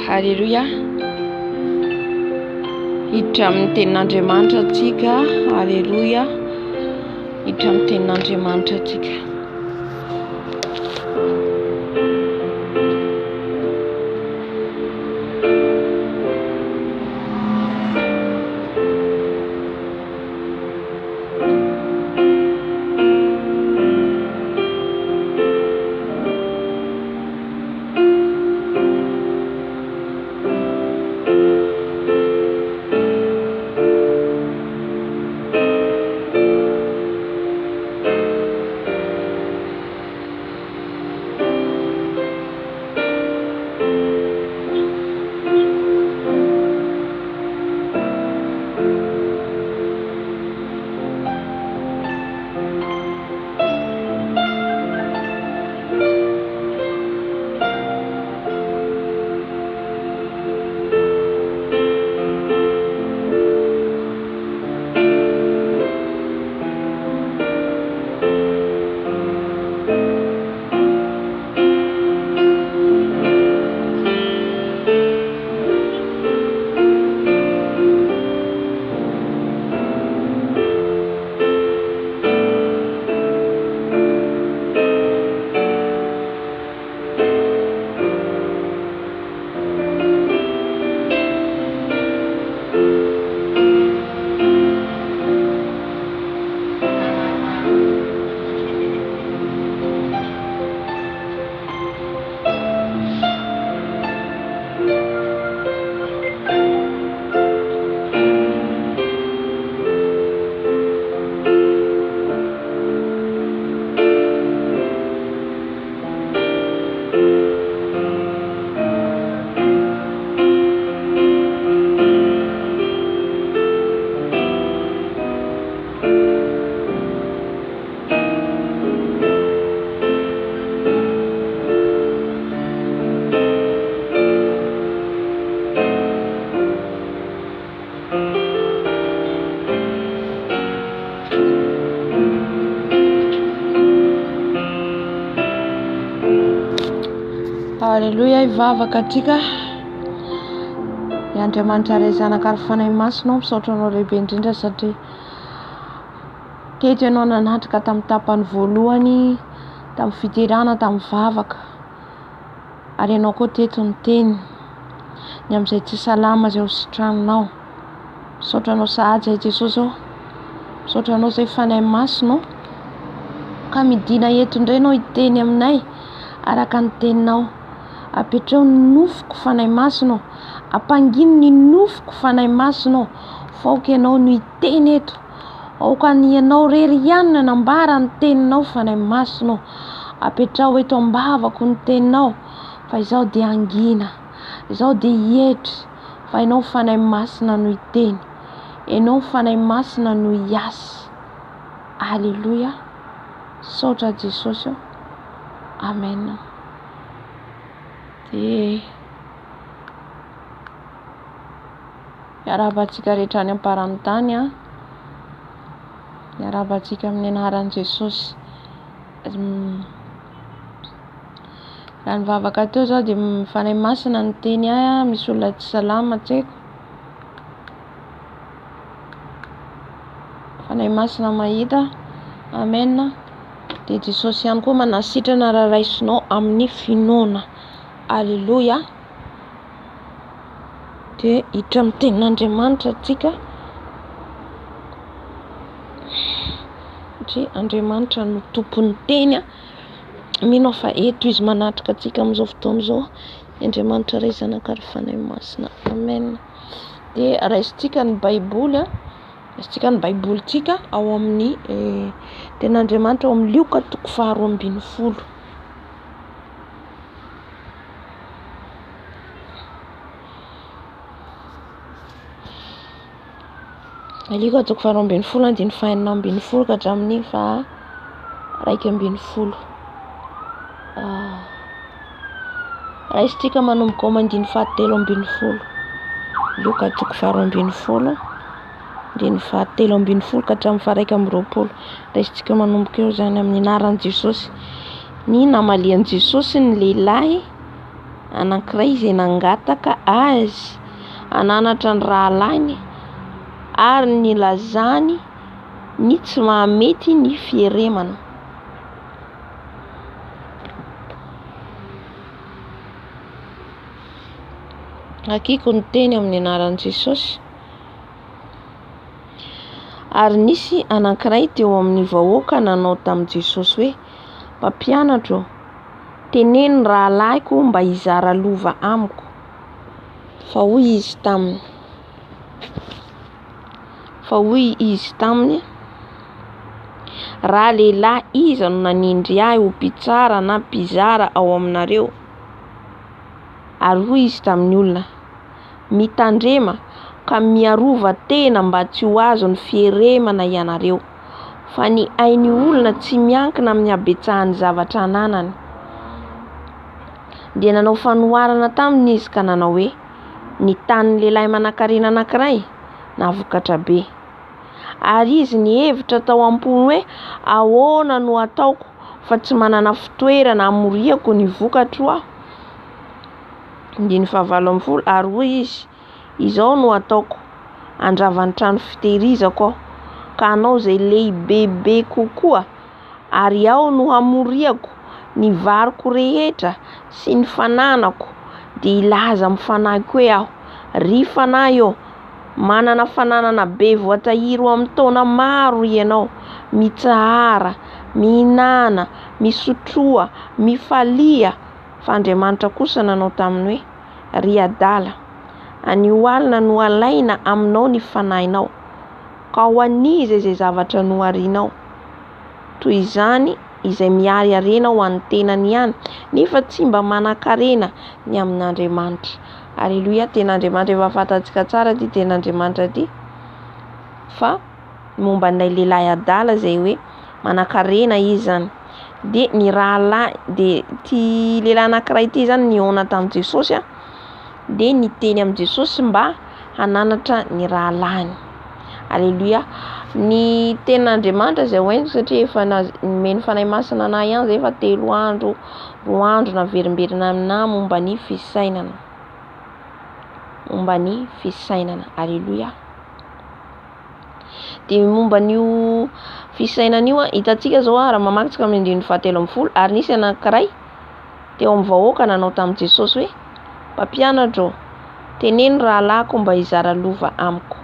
Haleloia. Hiditra amin'ny tenin'Andriamanitra antsika. Haleloia. Hiditra amin'ny tenin'Andriamanitra antsika. Haleloia, hivavaka antsika. Ry Andriamanitra Ray Zanaka ary Fanahy Masina, misaotra anao lehibe indrindra satria teto ianao nanatrika tamin'ny tapany voalohany, tamin'ny fiderana, tamin'ny vavaka. Ary ianao koa teto niteny ny amin'izay tsy salama izay ho sitraninao. Misaotra anao sahady izay Jesosy ô. Misaotra anao izay Fanahy Masina ô. Ka midina eto indray ianao hiteny aminay araka ny teninao. Apetraho ny nofoko Fanahy Masina ô. Ampangino ny nofoko Fanahy Masina ô. Fa aoka ianao no hiteny eto. Aoka ny ianao rery ihany no hanambara ny teninao Fanahy Masina ô. Apetraho eto am-bavako ny teninao fa izaho dia hangina. Izaho dia hietry fa ianao Fanahy Masina no hiteny. Ianao Fanahy Masina no hiasa. Aleloia. Misaotra Jesosy ô. Amen. Dia miarahaba antsika rehetra any am-paran'ny tany an. Miarahaba antsika amin'ny anaran'i Jesosy. Raha nivavaka teo zaho dia ny Fanahy Masina niteny ahy misy olona tsy salama tsy haiko. Fanahy Masina mahita. Amen. Dia Jesosy ihany koa manasitrana raha raisinao amin'ny finoana. Aleloia. Dia hiditra amin'ny tenin'Andriamanitra antsika. Satria Andriamanitra no tompon'ny teny. Mino aho fa eto izy manatrika antsika amin'izao fotoana izao. Andriamanitra Ray Zanaka ary Fanahy Masina. Amen. Dia raisintsika ny Baiboly. Raisintsika ny Baibolintsika ao amin'ny eh, tenin'Andriamanitra ao amin'ny Lioka toko faharoa ambin'ny folo. Lioka toko faharoa ambin'ny folo andininy fahenina ambin'ny folo ka hatramin'ny faha iraika ambin'ny folo. Ah. Raisintsika manomboka ao amin'ny andininy fahatelo ambin'ny folo. Lioka toko faharoa ambin'ny folo, andininy fahatelo ambin'ny folo ka hatramin'ny faha iraika amby roapolo. Raisintsika manomboka eo izany amin'ny anaran'i Jesosy. Ny namalian'i Jesosy ny lehilahy. anankiray izay nangataka azy hananatra ny rahalahiny ary nilazany ny tsy mahamety ny fieremana. Akiko ny teny amin'ny anaran'i Jesosy. Ary nisy anankiray teo amin'ny vahoaka nanao tamin'i Jesosy hoe, Mpampianatra ô, teneno ny rahalahiko mba hizara lova amiko. Fa hoy izy taminy, fa hoy izy taminy, Raha lehilahy iza no nanindry ahy ho mpitsara na mpizara ao aminareo? Ary hoy izy tamin'ny olona, Mitandrema ka miarova tena mba tsy ho azon'ny fieremana ianareo, fa ny ain'ny olona tsy miankina amin'ny habetsahan'ny zavatra ananany. Dia nanao fanoharana taminy izy ka nanao hoe, Ny tanin'ny lehilahy manankarena anankiray nahavokatra be. Ary izy nihevitra tao am-pony hoe, Ahoana no hataoko, fa tsy manana fitoerana hamoriako ny vokatro aho? Andininy fahavalo ambin'ny folo, Ary hoy izy, Izao no hataoko, handrava ny trano fitehirizako aho, ka hanao izay lehibebe kokoa, ary ao no hamoriako ny variko rehetra sy ny fananako, dia hilaza amin'ny fanahiko hoe aho, Ry fanahy ô, manana fananana be voatahiry ho amin'ny taona maro ianao, mitsahara, mihinàna, misotroa, mifalia. Fa Andriamanitra kosa nanao taminy hoe, Ry adala, anio alina no halaina aminao ny fanahinao, ka ho an'iza izay zavatra noharinao? Toy izany izay mihary harena ho an'ny tenany ihany, nefa tsy mba manan-karena ny amin'Andriamanitra. Aleloia, Tenin'Andriamanitra efa fantatsika tsara ity Tenin'Andriamanitra ity, fa momba an'ilay lehilahy adala izay hoe manan-karena izy izany. Dia ny rahalahy, dia ity lehilahy anankiray ity izany nihaona tamin'i Jesosy dia niteny amin'i Jesosy mba hananatra ny rahalahiny. Aleloia. Ny tenin'Andriamanitra izay hoentiko satria efa nomen'ny Fanahy Masina anah ihany izay efa telo andro, roa andro naverimberina aminah momba ny fisainana. Momba ny fisainana. Aleloia. Dia momba an'io fisainana io, hitantsika izao raha mamaky tsika amin'ny andininy fahatelo ambin'ny folo, ary nisy anankiray teo amin'ny vahoaka nanao tamin'i Jesosy hoe, Mpampianatra ô, teneno rahalahiko mba hizara lova amiko.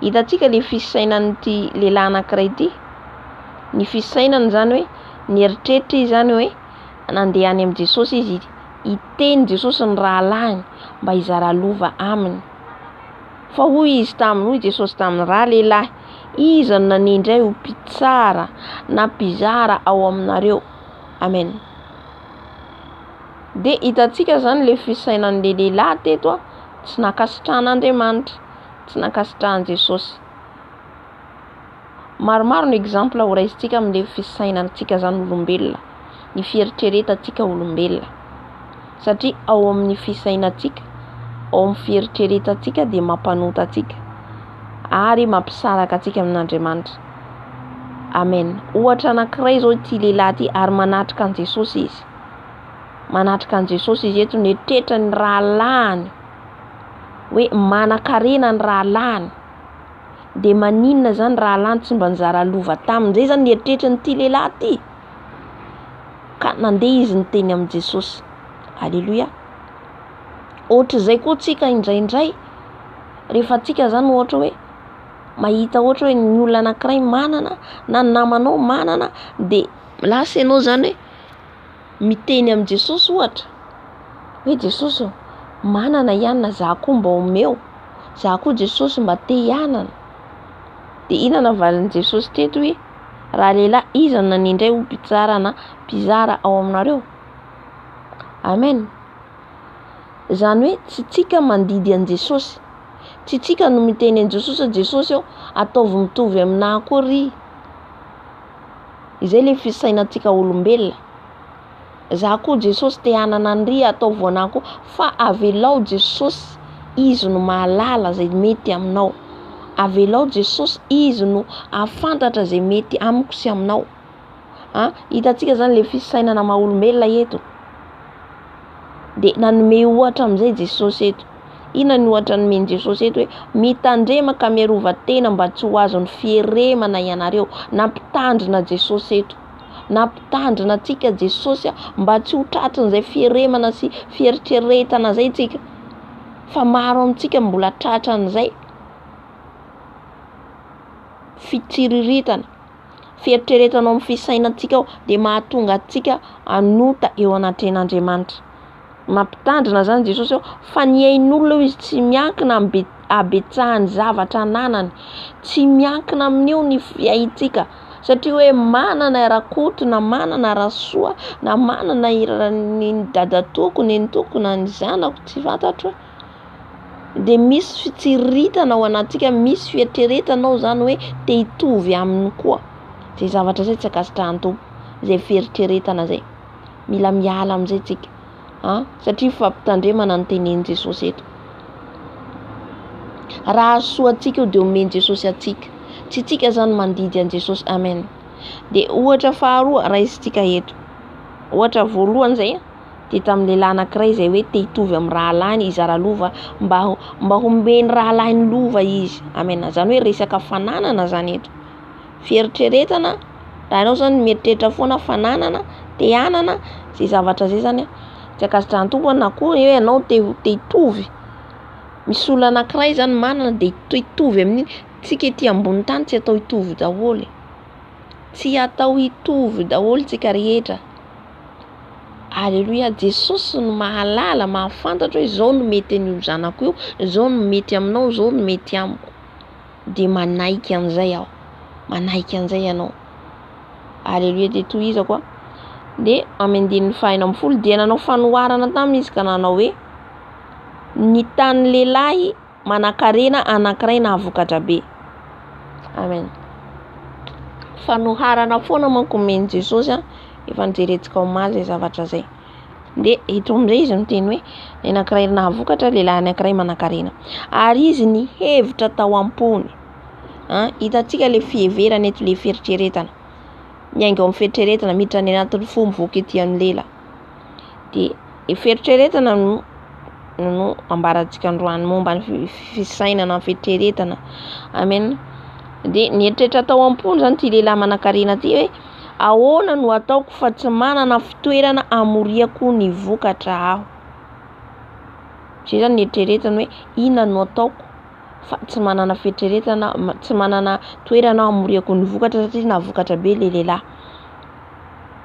Hitantsika ilay fisainan'ity lehilahy anankiray ity, ny fisainany izany hoe, nieritreritra izy izany hoe, nandeha any amin'i Jesosy izy, hiteny Jesosy ny rahalahiny mba hizara lova aminy. Fa hoy izy taminy, hoy Jesosy taminy, Ralehilahy, iza no nanendry ahy ho mpitsara na mpizara ao aminareo? Amen. Dia hitantsika izany ilay fisainan'ilay lehilahy teto, tsy nankasitrahan'Andriamanitra, tsy nankasitrahan'i Jesosy. Maromaro ny exemple ho raisintsika amin'ilay fisainantsika izany olombelona, ny fieritreretantsika olombelona. Satria ao amin'ny fisainantsika, ao amin'ny fieritreretantsika dia mampanota antsika ary mampisaraka antsika amin'Andriamanitra. Amen. Ohatra anankiray izao ity lehilahy ity ary manatrika an'i Jesosy izy. Manatrika an'i Jesosy izy eto, nieritreritra ny rahalahiny hoe manan-karena ny rahalahiny. Dia maninona izany rahalahiny tsy mba nizara lova taminy? Izay izany ny eritreritrin'ity lehilahy ity. Ka nandeha izy niteny amin'i Jesosy. Aleloia. Ohatr'izay koa tsika indraindray, rehefa tsika izany ohatra hoe mahita ohatra hoe ny olona anankiray manana na ny namanao manana dia lasa ianao izany hoe miteny amin'i Jesosy ohatra hoe Jesosy ô, manana ihany na za koa mba omeo. Za koa Jesosy mba te hianana. Dia inona navalin'i Jesosy teto hoe, Ralehilahy, iza no nanendry ahy ho mpitsara na mpizara ao aminareo? Amen. Izany hoe tsy tsika mandidy an'i Jesosy. Tsy tsika no miteny an'i Jesosy hoe Jesosy ô, ataovy mitovy aminahy koa ry. Izay le fisainantsika olombelona. Za koa Jesosy te hanana an'ry ataovy ho anah koa fa avelao Jesosy izy no mahalala zay mety aminao avelao Jesosy izy no ahafantatra zay mety amiko sy aminao a hitantsika zany le fisainana maha olombelona eto. Dia nanome ohatra amin'izay Jesosy eto. Inona ny ohatra nomen'i Jesosy eto hoe mitandrema ka miarova tena mba tsy ho azon'ny fieremana ianareo. Nampitandrina Jesosy eto. Nampitandrina antsika Jesosy mba tsy ho tratrin'izay fieremana sy fieritreretana izay tsika. Fa maro amintsika mbola tratran'izay fitsiriritana. Fieritreretana ao amin'ny fisainantsika ao dia mahatonga antsika hanota eo anatrehan'Andriamanitra. Mampitandrina zany Jesosy eo fa ny ain'olona eo izy tsy miankina amin'ny habetsahan'ny zavatra ananany. Tsy miankina amin'io ny fiaintsika satria hoe manana Rakoto na manana Rasoa na manana i ny dadatoako, nenitoako na ny zanako tsy fantatro dia misy fitsiriritana ao anatintsika, misy fieritreretana ao zany hoe te hitovy aminy koa. Zay zavatra zay tsy ankasitrahan'ny Tompo, zay fieritreretana zay. Mila miala amin'izay tsika an, satria fampitandremana no tenenin'i Jesosy eto. Raha hahasoa antsika io dia omen'i Jesosy antsika. Tsy tsika zany mandidy an'i Jesosy. Amen. Dia ohatra faharoa raisintsika eto. Ohatra voalohany zay dia tamin'ny lehilahy anankiray izay hoe te hitovy amin'ny rahalahiny hizara lova mba mba homeny rahalahiny lova izy. Amen. Zany hoe resaka fananana zany eto. Fieritreretana, raha ianao zany mieritreritra foana fananana, te hanana, zay zavatra zay zany tsy ankasitrahan'ny Tompo na koa hoe ianao te te hitovy, misy olona anankiray zany manana de te hitovy amin'iny, tsika ety ambony tany tsy atao hitovy daholo, tsy atao hitovy daholo tsika rehetra. Aleloia, Jesosy no mahalala, mahafantatra hoe zao no mety an'io zanako io, zao no mety aminao, zao no mety amiko. Dia manaiky an'izay aho, manaiky an'izay ianao. Aleloia, dia tohizako a. Dia amin'ny andininy faha-16 dia nanao fanoharana taminy izy ka nanao hoe, ny tany lehilahy manankarena anankiray nahavokatra be. Amen. Fanoharana foana manko omen'i Jesosy a, efa nojerentsika omaly izay zavatra izay. Dia eto amin'izay izy miteny hoe ny anankiray nahavokatra, lehilahy anankiray manankarena. Ary izy nihevitra tao am-pony. An, hitantsika le fiheverana eto, le fieritreretana. Miainga ao amin'ny fieritreretana, miditra any anatin'ny fo, mivoaka ety amin'ny lela. Dia ny fieritreretana no no ambarantsika androany momba ny fisainana, ny fieritreretana. Amen. Dia nieritreritra tao am-pony zany ity lehilahy manankarena ity hoe Ahoana no ataoko fa tsy manana fitoerana hamoriako ny vokatra aho? Izay zany ny eritreretiny hoe inona no ataoko fa tsy manana fieritreretana, tsy manana toerana aho hamoriako ny vokatra satria nahavokatra be le lehilahy.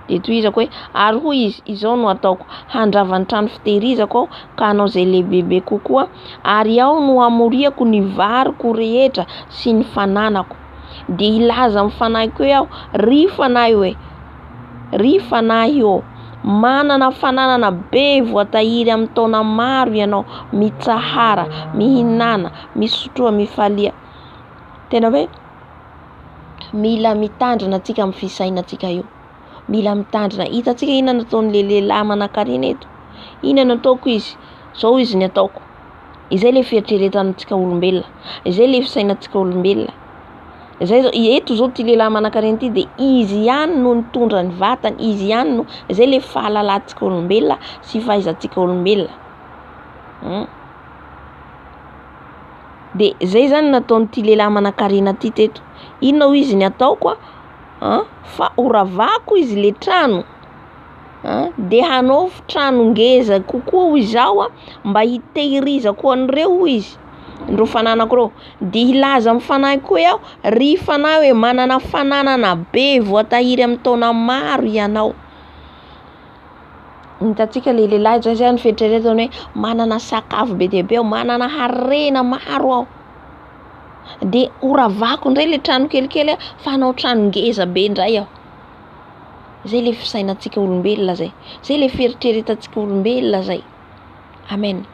Dia tohizako hoe ary hoy izy, izao no ataoko, handrava ny trano fitehirizako aho ka hanao izay lehibebe kokoa, ary ao no hamoriako ny variko rehetra sy ny fananako. Dia hilaza amin'ny fanahiko hoe aho, Ry fanahy oe, ry fanahy ô, manana fananana be voatahiry amin'ny taona maro ianao, mitsahara, mihinàna, misotroa, mifalia. Tena hoe mila mitandrina antsika amin'ny fisainantsika io. Mila mitandrina. Hitantsika inona no ataon'ilay lehilahy manankarena eto? Inona no ataoko izy? Zao izy ny ataoko. Izay le fieritreretantsika olombelona, izay le fisainantsika olombelona. Izay zao, eto zao ty lehilahy manankarena ity de izy ihany no nitondra ny vatany, izy ihany no, izay le fahalalantsika olombelona sy fahaizantsika olombelona. De zay zany nataon'ity lehilahy manankarena ty teto. Inona hoy izy ny ataoko a? Fa horavako izy le trano. Dia hanao trano ngeza kokoa hoy izaho a, mba hitehirizako an'ireo hoy izy, ireo fananako ireo, dia hilaza amin'ny fanahiko hoe aho, ry fanahy hoe manana fananana be voatahiry amin'ny taona maro ianao. Hitantsika le lehilahy zay zany fieritreretany hoe manana sakafo be dia be aho, manana harena maro aho, de horavako indray le trano kelikely a, fa hanao trano ngeza be indray aho. Zay le fisainantsika olombelona zay. Zay le fieritreretantsika olombelona zay. Amen.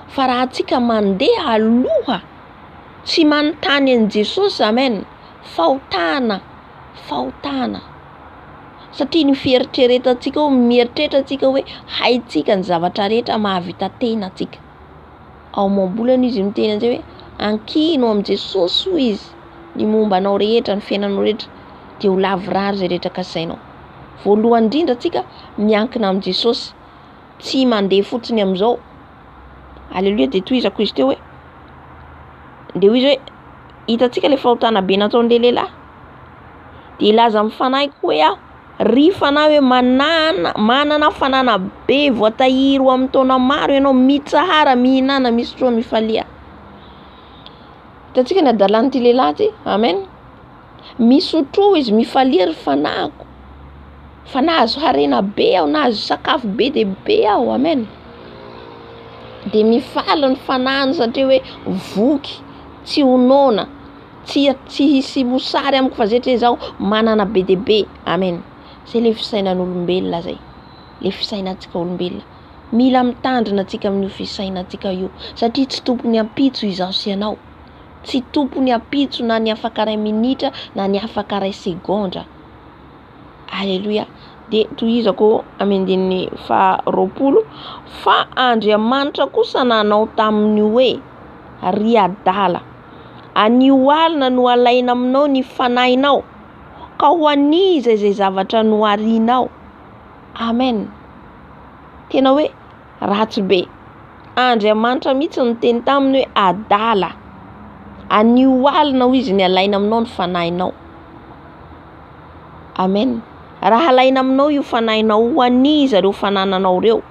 Fa raha antsika mandeha aloha, tsy manontany an'i Jesosy, amen, fahotana, fahotana. Satria ny fieritreretantsika ao, mieritreritra antsika hoe haintsika ny zavatra rehetra, mahavita tena antsika. Ao Ohabolana izy miteny an'izay hoe ankino amin'i Jesosy hoy izy ny momba anao rehetra, ny fiainanao rehetra, dia ho lavorary izay rehetra kasainao. Voalohany indrindra antsika miankina amin'i Jesosy. Tsy mandeha fotsiny amin'izao. Aleloia, dia tohizako izy teo hoe, dia hoy izy hoe, hitantsika ilay fahotana be nataon'ilay lehilahy. Dia hilaza amin'ny fanahiko hoe aho, ry fanahy hoe manana manana fanana be voatahiry ho amin'ny taona maro ianao, mitsahara, mihinana, misotroa, mifalia. Hitantsika ny hadalan'ity lehilahy ity, amen. Misotroa izy, mifalia ry fanahiko, fa nahazo harena be aho, nahazo sakafo be dia be aho, amen. Dia mifaly ny fanahiny satria hoe voky, tsy ho noana, tsy tsy hisy mosary amiko fa zay satria zaho manana be dia be, amen. Zay le fisainan'olombelona zay, le fisainantsika olombelona. Mila mitandrina antsika amin'io fisainantsika io satria tsy tompon'ny ampitso izaho sy ianao. Tsy tompon'ny ampitso na ny afaka iray minitra na ny afaka iray segondra. Aleloia. Dia tohizako amin'ny andininy faha 20, fa Andriamanitra kosa nanao taminy hoe, ry adala, anio alina no alaina aminao ny fanahinao, ka ho an'iza izay zavatra noharinao? Amen. Tena hoe ratsy be. Andriamanitra mihitsy niteny taminy hoe adala. Anio alina hoy izy ny alaina aminao ny fanahinao. Amen. Raha alaina aminao io fanahinao ho an'iza ireo fanananao ireo?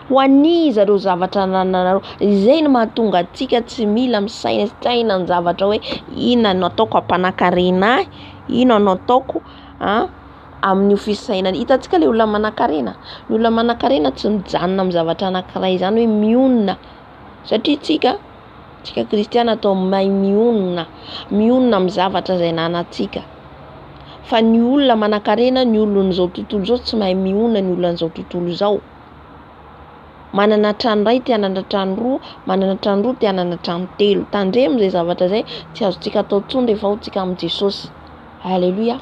Ho an'iza ireo zavatra anananareo? Izay no mahatonga antsika tsy mila misaintsaina ny zavatra hoe inona no ataoko hampanan-karena ahy, inona no ataoko an amin'io fisainana. Hitantsika ilay olona manankarena, ny olona manankarena tsy mijanona amin'ny zavatra anankiray izany hoe mionona satria tsika, tsika kristiana atao mahay mionona, mionona amin'ny zavatra izay ananantsika. Fa ny olona manankarena, ny olon'izao tontolo izao tsy mahay mionona ny olon'izao tontolo izao. Manana trano iray te hanana trano roa, manana trano roa te hanana trano telo. Tandremo izay zavatra izay, tsy azontsika atao intsony rehefa ao tsika amin'i Jesosy. Alléluia.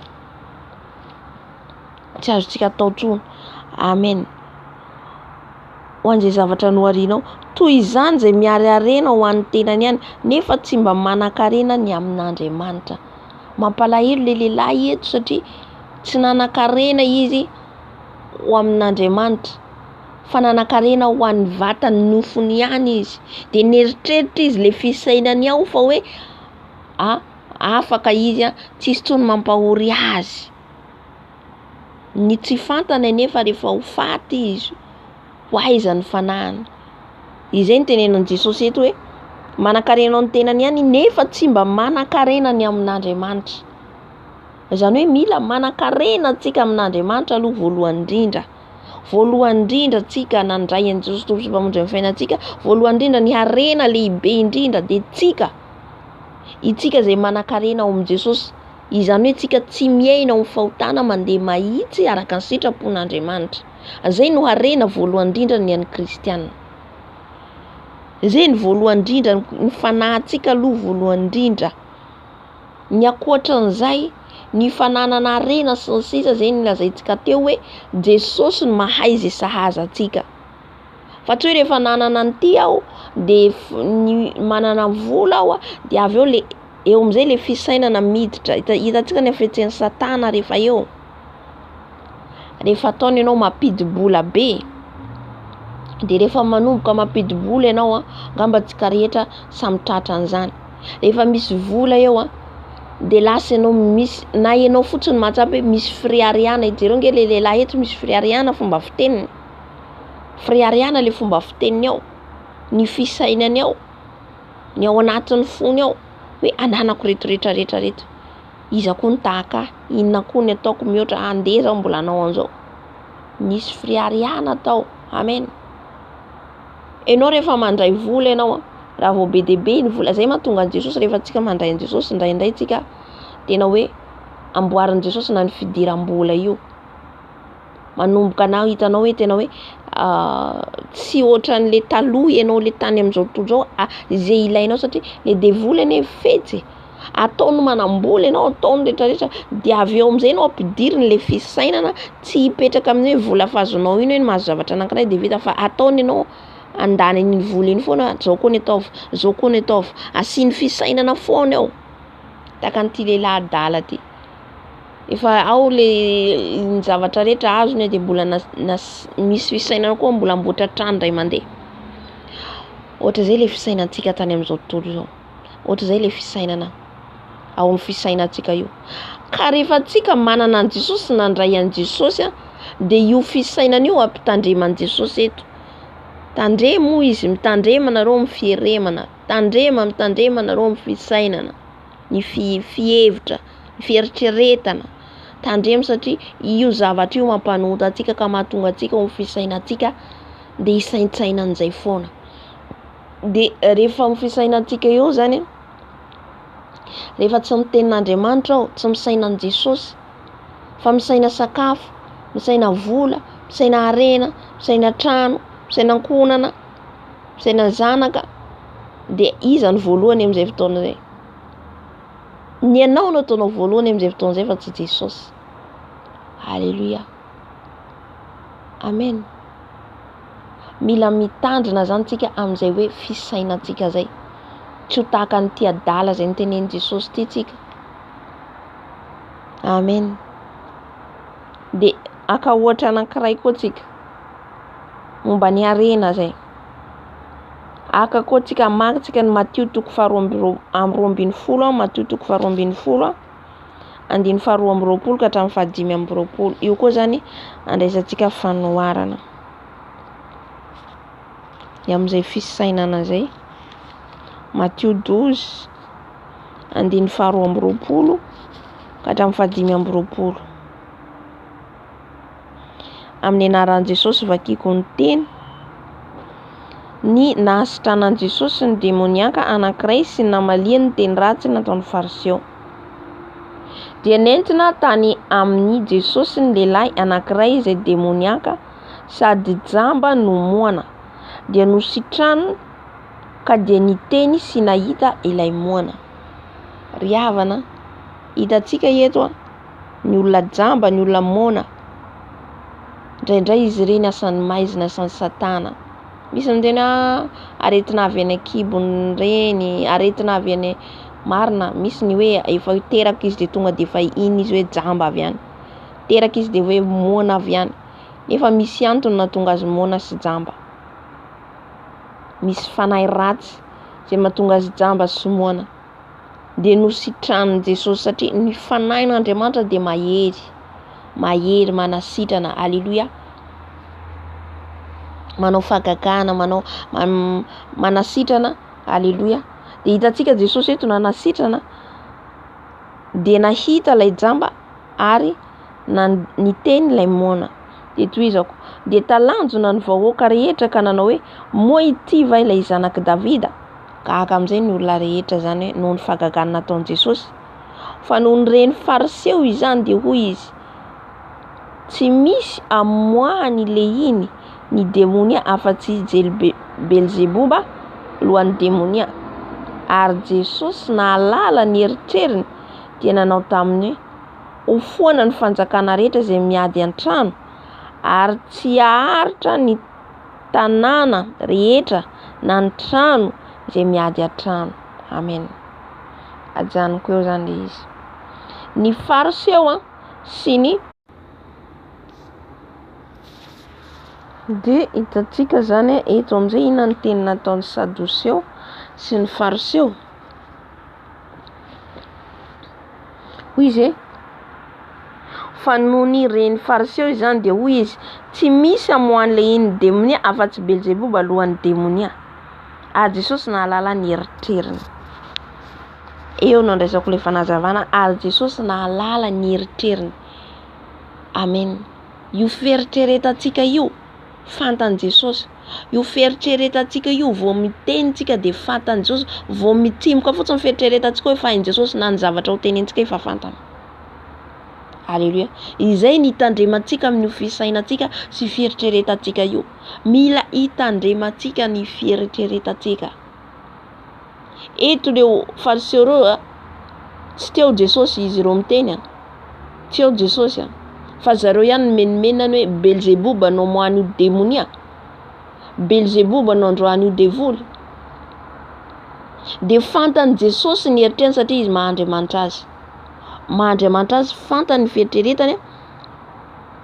Tsy azontsika atao intsony. Amen. Ho an'izay zavatra noharianao. Toy izany izay miariarena ho an'ny tenany ihany, nefa tsy mba manan-karena ny amin'Andriamanitra. Mampalahelo ilay lehilahy eto satria tsy nanan-karena izy ho amin'Andriamanitra, fa nanan-karena ho an'ny vatany nofony ihany izy. Dia nieritreritra izy ilay fisainany ao fa hoe a afaka izy a, tsisy intsony mampahory azy. Ny tsy fantany anefa rehefa ho faty izy, ho aiza ny fanahiny. Izay no tenenan'i Jesosy eto hoe manan-karena ao ny tenany ihany nefa tsy mba manan-karena ny amin'Andriamanitra. Izany hoe mila manan-karena antsika amin'Andriamanitra aloha voalohany indrindra. Voalohany indrindra tsika nandray an'i Jesosy Tompo sy Mpamonjy ny fiainantsika, voalohany indrindra ny harena lehibe indrindra dia tsika. Itsika izay manan-karena ao amin'i Jesosy. Izany hoe tsika tsy miaina ao amin'ny fahotana mandeha mahitsy araka ny sitrapon'Andriamanitra. Izay no harena voalohany indrindra ny an'ny kristiana. Izay ny voalohany indrindra, ny fanahintsika aloha voalohany indrindra. Ny ankoatran'izay, ny fananana harena sy ny sisa izay nolazaintsika teo hoe Jesosy no mahay izay sahaza antsika. Fa tsy hoe rehefa nanana an'ity aho dia ny manana vola aho dia avy eo le eo amin'izay le fisainana miditra. Hitantsika ny hafetsen'i Satana rehefa eo. Rehefa ataony ianao mampidi-bola be, dia rehefa manomboka mampidi-bola ianao an, angamba antsika rehetra samy tratra an'izany. Rehefa misy vola eo an, dia lasa ianao misy, na ianao fotsiny mahatsapa hoe misy fireharehana, jereo ange le lehilahy eto misy fireharehana fomba fiteniny. Fireharehana le fomba fiteniny ao, ny fisainany ao, ny ao anatin'ny fony ao, hoe ananako reto rehetra rehetra reto, iza koa no tahaka ahy, inona koa ny ataoko mihoatra, andeha zaho mbola hanao an'izao. Nisy fireharehana tao, amen. Ianao rehefa mandray vola ianao an, raha vao be dia be ny vola, zay mahatonga an'i Jesosy rehefa tsika mandray an'i Jesosy indraindray tsika tena hoe amboarin'i Jesosy na ny fidiram-bola io. Manomboka na hitanao hoe tena hoe tsy ohatran'le taloha ianao le tany amin'izao tontolo izao, izay ilainao satria le devoly anie fetsy e, ataony manam-bola ianao, ataony rehetra rehetra, de avy eo amin'izay ianao ampidiriny le fisainana tsy hipetraka amin'ny hoe vola fa azonao iny hoe mahazo zavatra anankiray de vita fa ataony ianao handany an'iny vola iny foana, zao koa ny ataovy, zao koa ny ataovy, asiany fisainana foana eo, tahaka an'ity lehilahy adala ty. Efa ao le ny zavatra rehetra azony dia mbola misy fisainana koa mbola amboatra trano indray mandeha. Ohatra izay le fisainantsika tany amin'izao tontolo izao. Ohatra izay le fisainana ao amin'ny fisainantsika io. Ka rehefa tsika manana an'i Jesosy, nandray an'i Jesosy a, dia io fisainana io ampitandreman'i Jesosy eto. Tandremo hoy izy, mitandrema nareo amin'ny fieremana, tandrema, mitandrema nareo amin'ny fisainana, ny fihevitra, ny fieritreretana. Tandremo satria io zavatra io mampanota antsika ka mahatonga antsika ao amin'ny fisainantsika dia hisaintsaina an'izay foana. Dia rehefa amin'ny fisainantsika eo zany, rehefa tsy ny tenin'Andriamanitra ao, tsy misaina an'i Jesosy, fa misaina sakafo, misaina vola, misaina harena, misaina trano, misaina ankohonana, misaina zanaka, dia iza no voalohany amin'izay fotoana izay? Ny anao no ataonao voalohany amin'izay fotoana izay fa tsy Jesosy. Alléluia. Amen. Mila mitandrina zany tsika amin'izay hoe fisainantsika zay. Tsy ho tahaka an'ity adala izay notenenin'i Jesosy ity tsika. Amen. Dia aka ohatra anankiray koa tsika momba ny harena zay. Aka koa tsika hamaky tsika ny Matio toko faharoa amby roa amby 12, Matio toko faharoa ambin'ny folo, andininy faharoa amby roapolo ka hatramin'ny fahadimy amby roapolo. Io koa zany andraisantsika fanoharana. Ny amin'izay fisainana zay. Matio 12 andininy faharoa amby roapolo ka hatramin'ny fahadimy amby roapolo. Amin'ny anaran'i Jesosy vakiko ny teny. Ny nahasitranan'i Jesosy ny demoniaka anankiray sy ny namaliany ny teny ratsy nataon'ny Fariseo. Dia nentina tany amin'i Jesosy ny lehilahy anankiray izay demoniaka sady jamba no moana. Dia nositraniny ka dia niteny sy nahita ilay moana. Ry havana, hitantsika eto ny olona jamba, ny olona moana. Indraindray izy ireny asan'ny maizina, asan'ny satana. Misy miteny hoe ah, aretina avy any an-kibony ireny, aretina avy any marina. Misy ny hoe efa teraka izy dia tonga dia efa iny izy hoe jamba avy any. Teraka izy dia hoe moana avy any. Nefa misy antony nahatonga azy moana sy jamba. Misy fanahy ratsy izay mahatonga azy jamba sy moana. Dia nositranin'i Jesosy satria ny fanahin'Andriamanitra dia mahery, mahery manasitrana. Aleloia. Manao fahagagana, manao manasitrana. Aleloia. Dia hitantsika Jesosy eto nanasitrana dia nahita ilay jamba ary niteny ilay moana. Dia tohizako. Dia talanjona ny vahoaka rehetra ka nanao hoe, moa ity va ilay zanak'i Davida? Gaga amin'izay ny olona rehetra izany hoe noho ny fahagagana nataon'i Jesosy. Fa noho ny ren'ny Fariseo izany dia hoy izy, Tsy misy amoahany lehiny ny demonia afa-tsy Belzeboba lohan'ny demonia. Ary Jesosy nahalala ny eritreriny dia nanao taminy hoe, Ho foana ny fanjakana rehetra izay miady an-trano, ary tsy haharitra ny tanàna rehetra na ny trano izay miady an-trano. Amen. Ajanoko eo izany le izy. Ny Fariseo an, sy ny Dia hitantsika izany eto amin'izay inona ny teny nataon'ny Sadoseo sy ny Fariseo. Hoy izy hoe, Fa nony ren'ny Fariseo izany dia hoy izy, Tsy misy amoahan'ny lehihin'ny demonia afa-tsy Belzeboba lohan'ny demonia. Ary Jesosy nahalala ny eritreriny. Eo no andraisako ilay fanazavana, ary Jesosy nahalala ny eritreriny. Amen. Io fieritreretantsika io, fantan'i Jesosy. Io fieritreretantsika io, vao miteny tsika dia fantan'i Jesosy, vao mitsimoka fotsiny ny fieritreretantsika hoe efa hain'i Jesosy na ny zavatra ho tenenintsika efa fantany. Aleloia. Izay ny hitandremantsika amin'io fisainantsika sy fieritreretantsika io. Mila hitandremantsika ny fieritreretantsika. Eto ireo fariseo ireo a, tsy teo Jesosy izy ireo miteny a, tsy eo Jesosy a, fa zareo ihany nimenomenona ny hoe Belzeboba no amoahan'io demonia, Belzeboba no androahan'io devoly. Dia fantan'i Jesosy ny eritreriny satria izy maha Andriamanitra azy. maha Andriamanitra azy fantany ny fieritreretany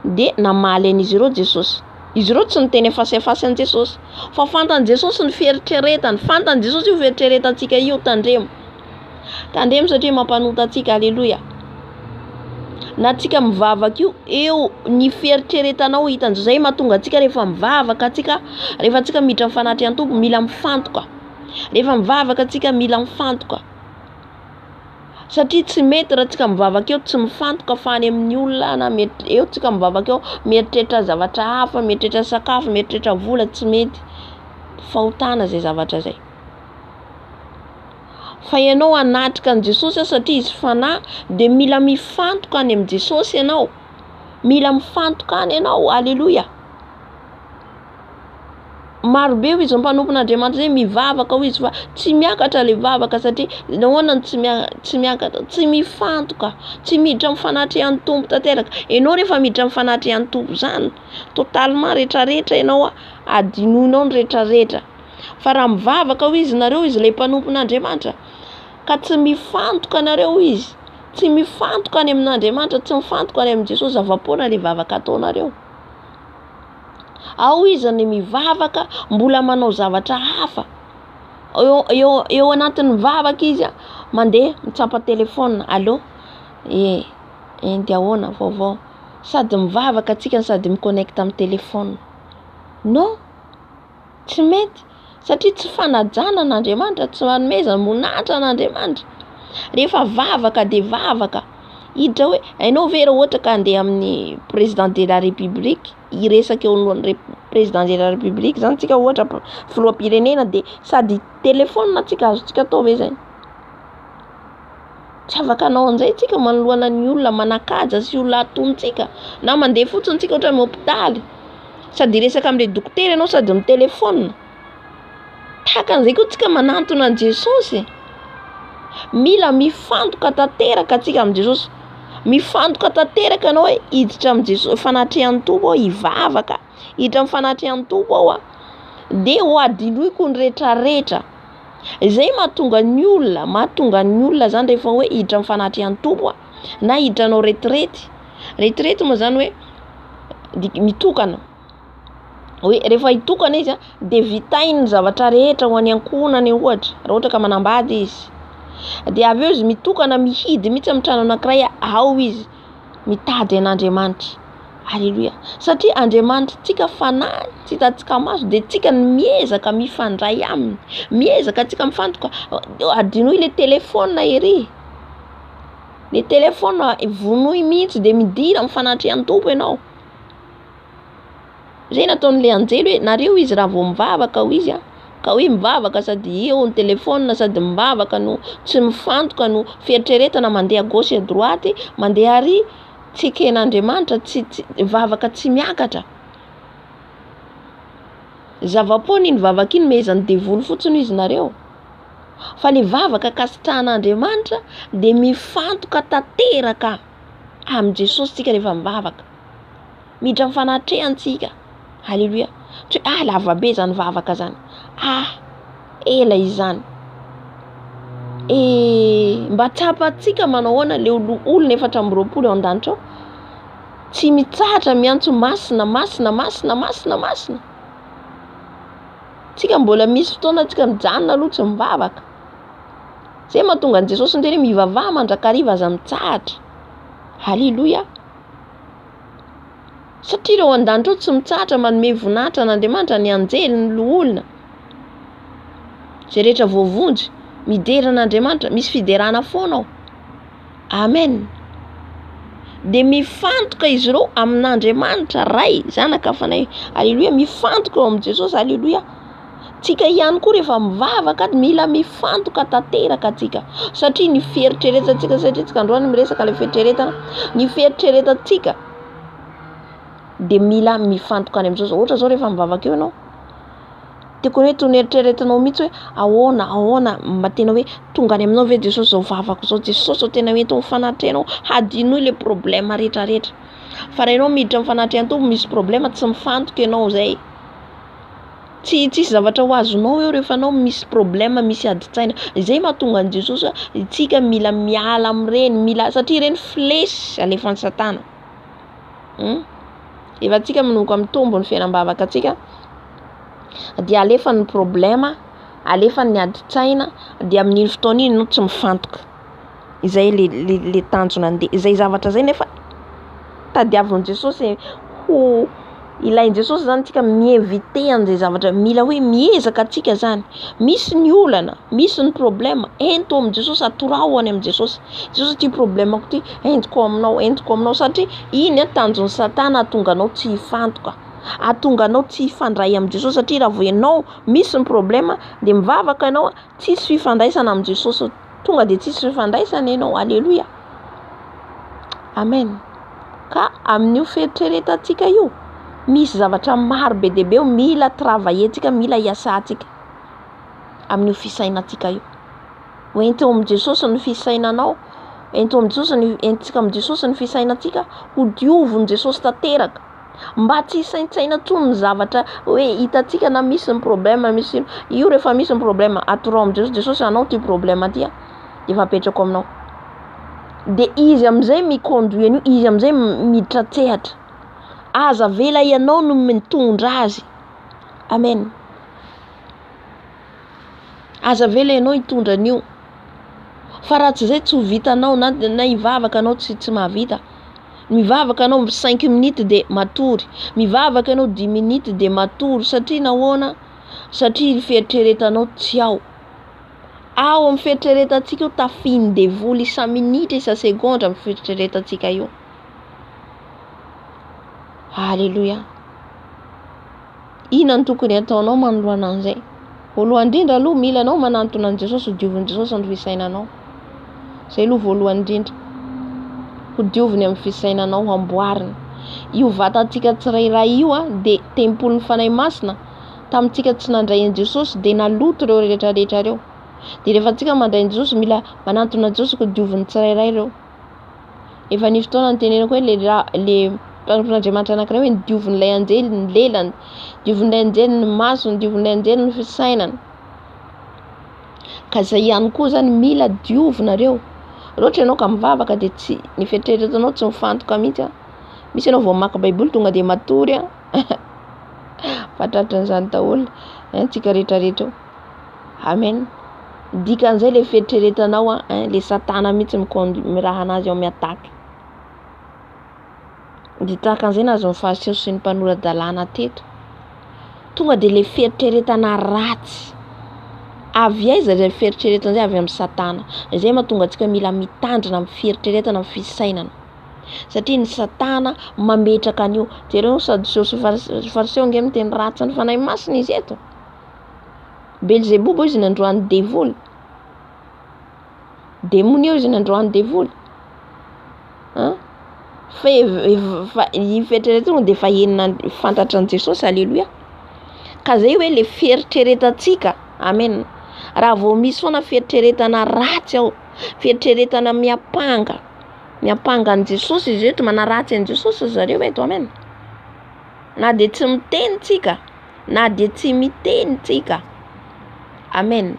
dia namaly an'izy ireo Jesosy. Izy ireo tsy niteny face à face an'i Jesosy fa fantan'i Jesosy ny fieritreretany, fantan'i Jesosy io fieritreretantsika io, tandremo. Tandremo satria mampanota antsika, aleloia. Na tsika mivavaka io, eo ny fieritreretanao hitan'i Jesosy. Zay mahatonga antsika rehefa mivavaka antsika, rehefa antsika miditra amin'ny fanatrehan'ny Tompo mila mifantoka. Rehefa mivavaka antsika mila mifantoka. Satria tsy mety raha tsika mivavaka eo tsy mifantoka fa any amin'ny olona na mety eo tsika mivavaka eo mieritreritra zavatra hafa, mieritreritra sakafo, mieritreritra vola, tsy mety. Fahotana zay zavatra zay. Fa ianao hanatrika an'i Jesosy satria izy fanahy dia mila mifantoka any amin'i Jesosy ianao. Mila mifantoka any ianao. Aleloia. Maro be hoy izy mpanompon'Andriamanitra zay mivavaka hoy izy fa tsy miakatra le vavaka satria nahoana no tsy tsy miakatra? Tsy mifantoka, tsy miditra amin'ny fanatrehan'ny Tompo tanteraka. Ianao rehefa miditra amin'ny fanatrehan'ny Tompo zany, totalement retraretra ianao, adinoinao ny retraretra. Fa raha mivavaka hoy izy nareo izy le mpanompon'Andriamanitra ka tsy mifantoka nareo hoy izy, tsy mifantoka any amin'Andriamanitra, tsy mifantoka any amin'i Jesosy, zava-poana le vavaka ataonareo. Ao izy ny mivavaka mbola manao zavatra hafa. Eo eo eo anatin'ny vavaka izy a, mandeha mitsapa téléphone, allô, e eny de ahoana vaovao, sady mivavaka antsika no sady mi-connecte amin'ny téléphone. Non, tsy mety satria tsy fanajana an'Andriamanitra, tsy fanomezam-boninahitra an'Andriamanitra. Rehefa vavaka de vavaka, hiditra hoe hainao ve raha ohatra ka handeha amin'ny président de la république hiresaka eo anoloan'ny président de la république zany tsika ohatra filoham-pirenena de sady téléphone tsika azontsika atao ve zay? Tsy afaka hanao an'izay tsika manoloana ny olona manan-kaja sy olona atontsika na mandeha fotsiny tsika ohatra amin'ny hopitaly sady hiresaka amin'ilay dokotera ianao sady mitelefona. Tahaka an'izay koa tsika manantona an'i Jesosy. Mila mifantoka tanteraka antsika amin'i Jesosy. Mifantoka tanteraka ianao hoe hiditra amin'i Jesosy fanatrehan'ny Tompo aho hivavaka, hiditra amin'ny fanatrehan'ny Tompo aho a, dia ho adinoiko ny retraretra. Izay mahatonga ny olona, mahatonga ny olona zany rehefa hoe hiditra amin'ny fanatrehan'ny Tompo a, na hiditra hanao retraite. Retraite moa zany hoe mitokana. Hoe rehefa hitokana izy a, de vitainy ny zavatra rehetra ho an'ny ankohonany ohatra, raha ohatra ka manambady izy. De avy eo izy mitokana mihidy mihitsy amin'ny trano anankiray ao izy mitady an'Andriamanitra. Aleloia. Satria Andriamanitritsika fanahy tsy hitantsika maso de tsika no miezaka mifandray aminy, miezaka tsika mifantoka, adinoy le téléphone ery, le téléphone vonoy mihitsy de midira amin'ny fanatrehan'ny Tompo ianao. Zay nataon'le anjely hoe nareo izy raha vao mivavaka hoy izy a, ka hoe mivavaka sady eo ny téléphone sady mivavaka no tsy mifantoka no fieritreretana mandeha gauche à droite, mandeha ary tsy eken'Andriamanitra, tsy tsy vavaka tsy miakatra. Zava-poana iny vavaka iny mehezan'ny devoly fotsiny izy nareo. Fa le vavaka ankasitrahan'Andriamanitra de mifantoka tanteraka amin'i Jesosy tsika rehefa mivavaka. Miditra amin'ny fanatrehany tsika. Alléluia. Tsy hoe ah lava be zany vavaka zany. Ah ela izany. Eh mba tsapantsika manao ahoana le olona 24 ao an-danitra ao. Tsy mitsahatra miantso masina, masina, masina, masina, masina. Tsika mbola misy fotoana tsika mijanona aloha tsy mivavaka. Zay mahatonga an'i Jesosy niteny hoe mivavaha mandrakariva aza mitsahatra. Alléluia. Satria ireo an-danitra ao tsy mitsahatra manome voninahitra an'Andriamanitra, ny anjely, ny loholona, izay rehetra voavonjy, midera an'Andriamanitra, misy fiderana foana ao. Amen. Dia mifantoka izy ireo amin'Andriamanitra Ray, Zanaka, Fanahy. Alléluia, mifantoka eo amin'i Jesosy. Alléluia. Tsika ihany koa rehefa mivavaka mila mifantoka tanteraka tsika satria ny fieritreretantsika satria tsika androany miresaka le fieritreretana ny fieritreretantsika de mila mifantoka any amin'izao zao ohatra zao rehefa mivavaka eo ianao tokony hoe tony eritreretinao mihitsy hoe ahoana ahoana mba tena hoe tonga any aminao ve Jesosy zao vavako zao Jesosy zao tena hoe ento amin'ny fanatrehanao hadinoy le problème rehetrarehetra fa raha ianao miditra amin'ny fanatrehan'ny Tompo misy problème tsy mifantoka ianao zay. Tsy tsisy zavatra ho azonao eo rehefa anao misy problème, misy adin-tsaina. Izay mahatonga an'i Jesosy hoe tsika mila miala amin'ireny, mila satria ireny flèche alefan'i satana. Efa tsika manomboka mitombo ny fiainam-bavaka antsika dia alefany ny problème, alefany ny adin-tsaina, dia amin'iny fotoana iny ianao tsy mifantoka. Izay le le le tanjona andeha, izay zavatra izay nefa tadiavin'i Jesosy ho ilain'i Jesosy zany tsika mi-éviter an'izay zavatra, mila hoe miezaka atsika zany, misy ny olana, misy ny problème, ento amin'i Jesosy, atorao any amin'i Jesosy, Jesosy ty problème-ko ty, entiko aminao, entiko aminao, satria iny an tanjon'i satana hahatonga anao tsy hifantoka, hahatonga anao tsy hifandray amin'i Jesosy, satria raha vao ianao misy ny problème de mivavaka ianao, tsisy fifandraisana amin'i Jesosy, tonga de tsisy fifandraisana ianao, aleloia, amen. Ka amin'io fieritreretantsika io, misy zavatra maro be dia be eo mila travailler-tsika, mila iasantsika amin'io fisainantsika io. Hoento amin'i Jesosy ny fisainanao, ento amin'i Jesosy ny, entintsika amin'i Jesosy ny fisainantsika, ho diovin'i Jesosy tanteraka. Mba tsy hisaintsaina intsony ny zavatra hoe hitantsika na misy ny problème, misy ino. Io rehefa misy ny problème, atorao amin'i Jesosy, Jesosy anao ty problème ty a, efa apetrako aminao. De izy amin'izay mi-conduit an'io, izy amin'izay miditra an-tsehatra. Aza avela ianao no mitondra azy. Amen. Aza avela ianao hitondra an'io. Fa raha tsy izay tsy ho vitanao na, na hivavaka anao tsy, tsy mahavita. Mivavaka anao 5 minutes de matory. Mivavaka ianao 10 minutes de matory. Satria nahoana? Satria ny fieritreretanao tsy ao. Ao amin'ny fieritreretantsika io tafihin'ny devoly isa-minitra, isa-segondra amin'ny fieritreretantsika io. Alléluia. Inona no tokony hataonao manoloana an'izay? Voalohany indrindra aloha mila anao manantona an'i Jesosy, ho diovin'i Jesosy ny fisainanao. Izay aloha voalohany indrindra. Ho dioviny amin'ny fisainanao, ho amboariny. Io vatantsika tsirairay io a, dia tempolin'ny Fanahy Masina. Tamintsika tsy nandray an'i Jesosy dia naloto ireo rehetra rehetra ireo. Dia rehefa antsika mandray an'i Jesosy, mila manantona an'i Jesosy ko dioviny tsirairay ireo. Efa nisy fotoana nitenenako hoe le ra le mpanompon'Andriamanitra anankiray hoe nodiovin'ilay anjely ny lelany, diovin'ilay anjely ny masony, diovin'ilay anjely ny fisainany. Ka zay ihany koa zany mila diovina reo. Raha ohatra ianao ka mivavaka dia tsy ny fieritreretanao tsy mifantoka mihitsy an. Misy ianao vao mamaky baiboly tonga dia matory an. Fa tratran'izany daholo hein tsika rehetra rehetra eo. Amen. Dikan'izay le fieritreretanao an, hein, le satana mihitsy mi-conduit miraha anazy ao mi-attaque. Dia tahaka an'izay nahazo ny fariseo sy ny mpanora-dalàna teto. Tonga dia le fieritreretana ratsy. Avy aiza izay fieritreretana izay? Avy amin'ny satana. Izay mahatonga antsika mila mitandrina amin'ny fieritreretana, amin'ny fisainana. Satria ny satana mametraka an'io. Jereo ny sadoseo sy fariseo ange miteny ratsy ny fanahy masina izy eto. Belzeboba izy nandroan'ny devoly. Demonia izy nandroan'ny devoly. Hein? Fa efa iny fieritreretana dia efa henona fantatra an'i Jesosy, aleloia. Ka zay hoe le fieritreretantsika, amen. Raha vao misy foana fieritreretana ratsy ao, fieritreretana miampanga, miampanga an'i Jesosy izy eto, manaratsy an'i Jesosy ry zareo eto, amen. Na dia tsy miteny tsika, na dia tsy miteny tsika, amen.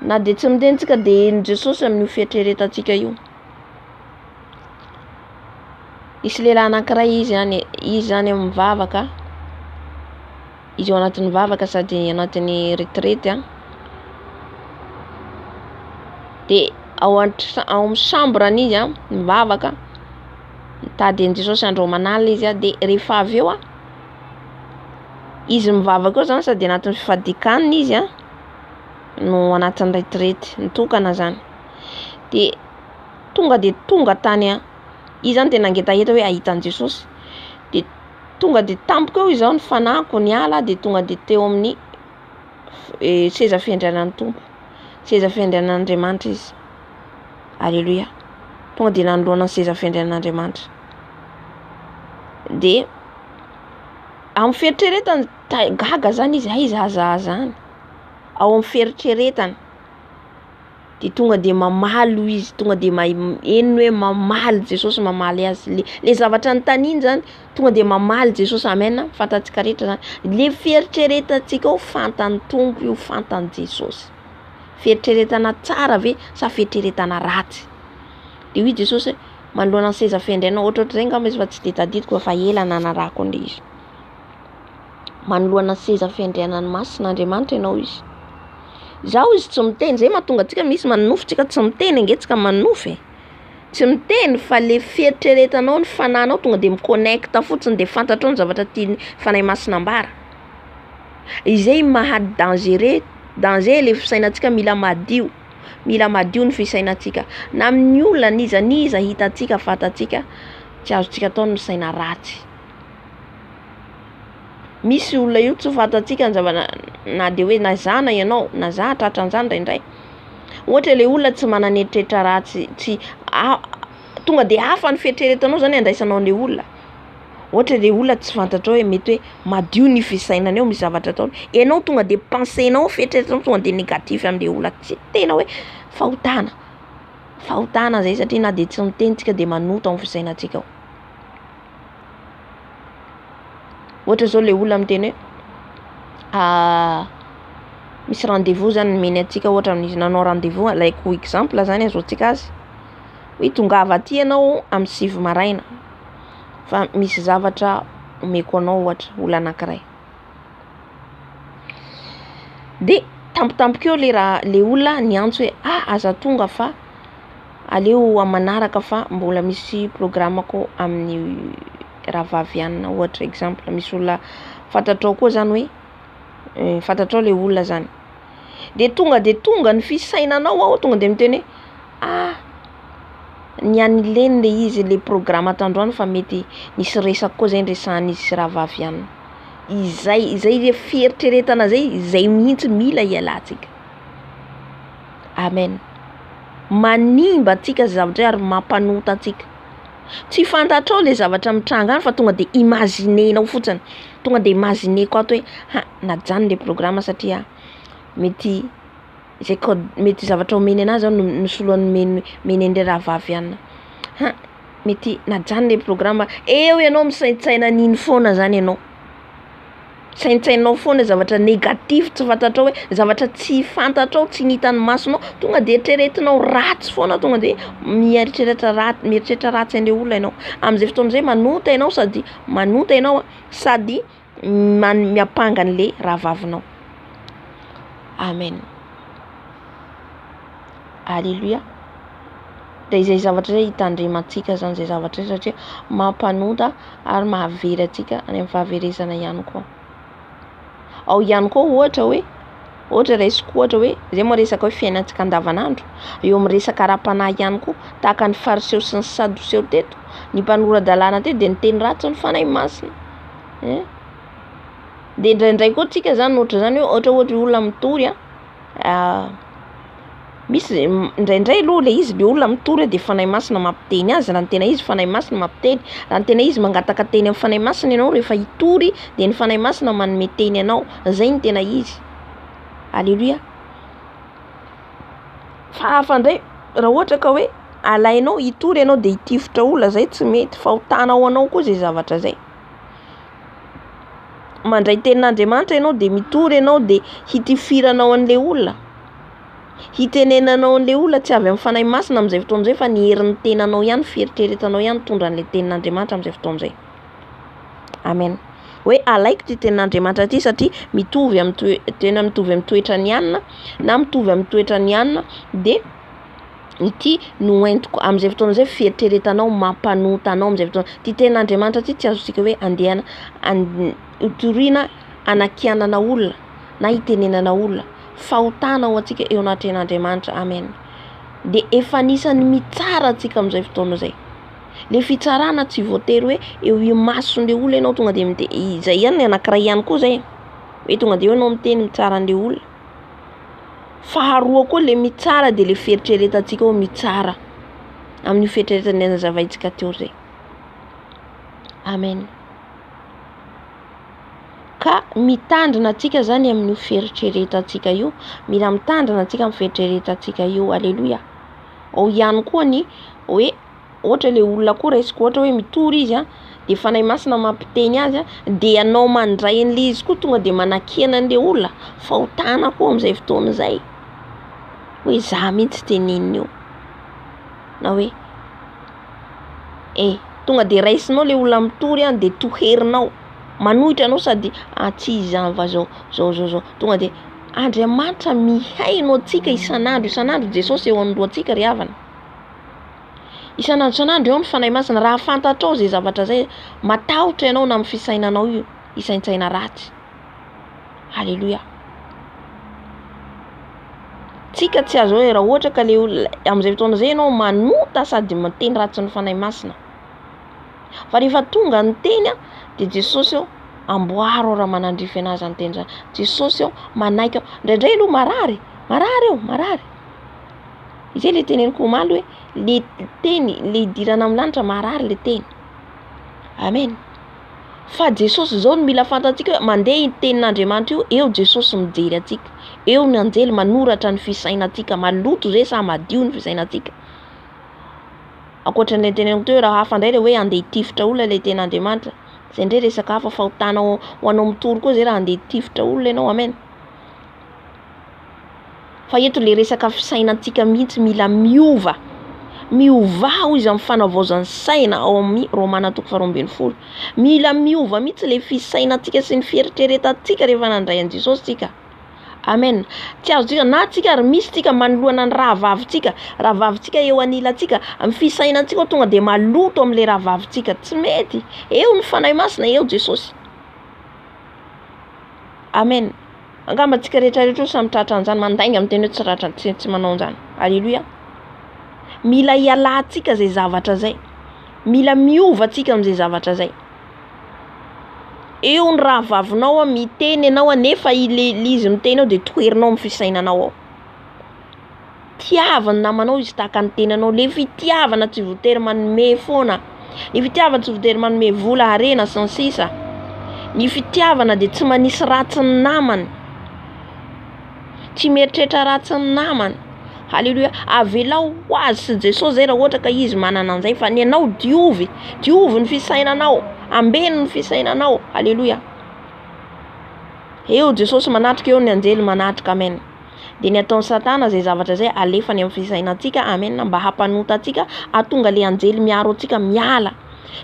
Na dia tsy miteny tsika dia henon'i Jesosy amin'io fieritreretantsika io. Nisy lehilahy anankiray izy any, izy zany mivavaka, izy ao anatin'ny vavaka sady anatin'ny retraite an, de ao an-tra- ao amin'ny chambre-ny izy an, mivavaka, mitady an'i Jesosy andro aman'alina izy an, de rehefa avy eo an, izy mivavaka eo zany sady anatin'ny fifadian-kanina izy an, no anatin'ny retraite, mitokana zany, de tonga de tonga tany an, izy zany tena nangetaheta hoe hahita an'i Jesosy, de tonga de tampoka eo izao ny fanahiko niala de tonga de teo amin'ny seza fiandrianan'ny Tompo, seza fiandrianan'Andriamanitra izy, aleloia, tonga de nanoloana ny seza fiandrianan'Andriamanitra, de amin'ny fieritreretany gaga zany izy, aiza aza zany, ao amin'ny fieritreretany. De tonga de mamaly hoy izy, tonga de mahay henony hoe mamaly Jesosy mamaly azy, le le zavatra anontaniany zany tonga de mamaly Jesosy amen, fantatsika rehetra zany, le fieritreretantsika ao fantan'ny Tompo io, fantan'i Jesosy, fieritreretana tsara ve sa fieritreretana ratsy? De hoy Jesosy hoe manoloana ny seza fiandrianana, ohatrohatr'izay angamba izy fa tsy de tadidiko fa efa ela nanarahako an'le izy, manoloana ny seza fiandrianan'ny masina Andriamanitra ianao izy, zaho izy tsy miteny, zay mahatonga antsika misy manonofy tsika tsy miteny ange tsika manonofy e, tsy miteny fa le fieritreretanao ny fanahinao tonga de mi-connecte fotsiny de fantatrao ny zavatra tian'ny fanahy masina ambara, izay maha dangereux danger le fisainantsika mila madio, mila madio ny fisainantsika na amin'ny olona n'iza n'iza hitantsika fantatsika tsy azontsika atao ny misaina ratsy. Misy olona io tsy fantatsika ny zava- na de hoe na za na ianao na za tratran'izany indraindray, ohatra le olona tsy manana eritreritra ratsy tsy tonga de hafa ny fieritreretanao zany andraisanao an'le olona, ohatra le olona tsy fantatrao hoe mety hoe madio ny fisainany ao misy zavatra ataony, enao tonga de pensée-nao fieritreretanao tonga de négatif am'le olona, tsy tena hoe fahotana, fahotana zay satria na de tsy miteny tsika de manota ao amin'ny fisainantsika ao. Ohatra zao le olona miteny hoe misy rendez-vous zany nomeny antsika ohatra misy nanao rendez-vous alaiko exemple zany ahazoantsika azy, hoe tongava aty ianao amin'ny 9 maraina fa misy zavatra omeko anao ohatra olona anakiray, de tampotampoka eo le raha le olona niantso hoe ah aza tonga fa aleo amin'ny manaraka fa mbola misy programmako amin'ny rahavavy anina ohatra exemple, misy olona fantatrao koa zany hoe fantatrao le olona zany, de tonga de tonga ny fisainanao ao tonga de miteny hoe ah ni-annuleny le izy le programme tandroany fa mety nisy resaka koa zay niresahan'izy sy rahavavy anina, izay izay le fieritreretana zay zay mihitsy mila hialantsika, amen. Manimba antsika zavatra ary mampanota antsika, tsy fantatrao le zavatra mitranga any fa tonga de imaginenao fotsiny, tonga de imagineko ato hoe ha najanony le programme satria mety zay code mety zavatra omeny anazy zao no nosoloany nomeny nomeny an'le rahavavy anina, ha mety najanony le programme, eo ianao misaintsaina an'iny foana zany ianao, saintsaininao foana zavatra négatif tsy fantatrao hoe zavatra tsy fantatrao tsy nihitan'ny masonao tonga de eritreretinao ratsy foana tonga de mieritreritra ratsy mieritreritra ratsy an'le olona ianao, am'zay fotoana zay manota ianao sady manota ianao a sady man- miampanga an'le rahavavinao, amen, aleloia. De izay zavatra zay hitandremantsika zany zay zavatra zay satria mampanota ary mahavery antsika any amin'ny fahaverezana ihany koa. Ao ihany koa ohatra hoe ohatra raisiko ohatra hoe zay moa resaka hoe fiainantsika andavanandro, eo amin'ny resaka ara-panahy ihany koa tahaka ny fariseo sy ny sadoseo teto, ny mpanora-dalàna teto de niteny ratsy ny fanahy masina ein, de indraindray koa tsika zany ohatra zany hoe ohatra ohatra olona mitory a misy indraindray aloha le izy le olona mitory de fanahy masina mampiteny azy raha ny tena izy fanahy masina mampiteny, raha ny tena izy mangataka teny amin'ny fanahy masina ianao rehefa hitory de ny fanahy masina manome teny anao, zay ny tena izy, aleloia. Fa hafa ndray raha ohatra ka hoe alainao hitory ianao de hitifitra olona zay tsy mety, fahotana ho anao koa zay zavatra zay. Mandray tenin'Andriamanitra ianao de mitory ianao de hitifiranao an'le olona, hitenenanao an'le olona tsy avy amin'ny fanahy masina am'izay fotoana zay fa ny herin'ny tenanao ihany fieritreretanao ihany mitondra an'le tenin'Andriamanitra am'izay fotoana zay, amen. Hoe alaiko ty tenin'Andriamanitra ty satria mitovy amin'ny toe- tena mitovy amin'ny toetran'ny anina na mitovy amin'ny toetran'ny anina de ity no entiko am'izay fotoana zay fieritreretanao mampanota anao am'izay fotoana, ty tenin'Andriamanitra ty tsy azontsika hoe andehana an- hotoriana hanakianana olona na hitenenana olona, fahotana ho antsika eo anatrehan'Andriamanitra, amen. De efa anisan'ny mitsara antsika am'izay fotoana zay, le fitsarana tsy voatery hoe eo imason'le olona ianao tonga de mite- izay ihany ny anakiray ihany koa zay, hoe tonga de eo ianao miteny mitsara an'le olona. Faharoa koa le mitsara de le fieritreretantsika hoe mitsara amin'io fieritreretana nazavaintsika teo zay, amen. Ka mitandrina antsika zany amin'io fieritreretantsika io, mila mitandrina antsika amin'ny fieritreretantsika io, aleloia. Ao ihany koa ny hoe ohatra le olona koa raisiko ohatra hoe mitory izy a, de Fanahy Masina mampiteny azy a, de ianao mandray an'le izy koa tonga de manakiana an'le olona, fahotana koa am'izay fotoana izay, hoe za mihitsy teneniny io, na hoe eh tonga de raisinao le olona mitory a de toherinao, manohitra anao sady ah tsy izy zany fa zao zao zao zao, tonga de Andriamanitra mihaino antsika isan'andro isan'andro, Jesosy eo anoloantsika ry havana. Isan'andro isan'andro eo ny Fanahy Masina, raha fantatrao zay zavatra zay, matahotra ianao na amin'ny fisainanao io, hisaintsaina ratsy. Alléluia. Tsika tsy azo hoe raha ohatra ka le olona amin'izay fotoana izay ianao manota sady miteny ratsy ny Fanahy Masina. Fa rehefa tonga ny teny a, de Jesosy ô, amboaro aho raha manandrify anahy zany teny zany. Jesosy ô, manaiky aho. Indraindray aloha marary, marary eo, marary. Izay le teneniko omaly hoe le teny, le hidirana amin'ny lanitra marary le teny. Amen. Fa Jesosy zao no mila fantatsika hoe mandeha io tenin'Andriamanitra io, eo Jesosy mijery antsika, eo ny anjely manoratra ny fisainantsika, maloto ve sa madio ny fisainantsika. Ankoatran'ilay teneniko teo hoe raha hafa indray le hoe andeha hitifitra olona ilay tenin'Andriamanitra, zay indray resaka hafa, fahotana ho anao mitory koa zay raha andeha hitifitra olona ianao, amen. Fa eto le resaka fisainantsika mihitsy mila miova. Miovà hoy izy amin'ny fanavaozan'ny saina ao amin'ny Romana toko faharoa ambin'ny folo. Mila miova mihitsy le fisainantsika sy ny fieritreretantsika rehefa nandray an'i Jesosy tsika. Amen. Tsy azontsika na tsika ary misy tsika manoloana ny rahavavintsika, rahavavintsika eo anilantsika, amin'ny fisainantsika ao tonga de maloto amin'le rahavavintsika. Tsy mety. Eo ny Fanahy Masina, eo Jesosy. Amen. Angamba tsika rehetra rehetra io samy tratra an'izany, mandainga miteny hoe tsy ratra, tsy, tsy manao an'izany. Alléluia. Mila ialantsika zay zavatra zay. Mila miova tsika amin'izay zavatra zay. Eo ny rahavavinao a, miteny ianao a, nefa ile le izy miteny ao de toherinao amin'ny fisainanao ao. Tiava ny namanao izy tahaka ny tenanao, le fitiavana tsy voatery manome foana, ny fitiavana tsy voatery manome vola, harena sy ny sisa. Ny fitiavana de tsy manisy ratsy ny namany, tsy mieritreritra ratsy ny namany. Haleloia, avelao ho azy sy Jesosy zay raha ohatra ka izy manana an'izay fa ny anao diovy, diovy ny fisainanao, ambeno ny fisainanao. Haleloia. Eo Jesosy manatrika, eo ny anjely manatrika, amen. De ny ataon'i satana zay zavatra zay alefany amin'ny fisainantsika, amen, mba hampanota antsika, hahatonga le anjely miaro antsika miala,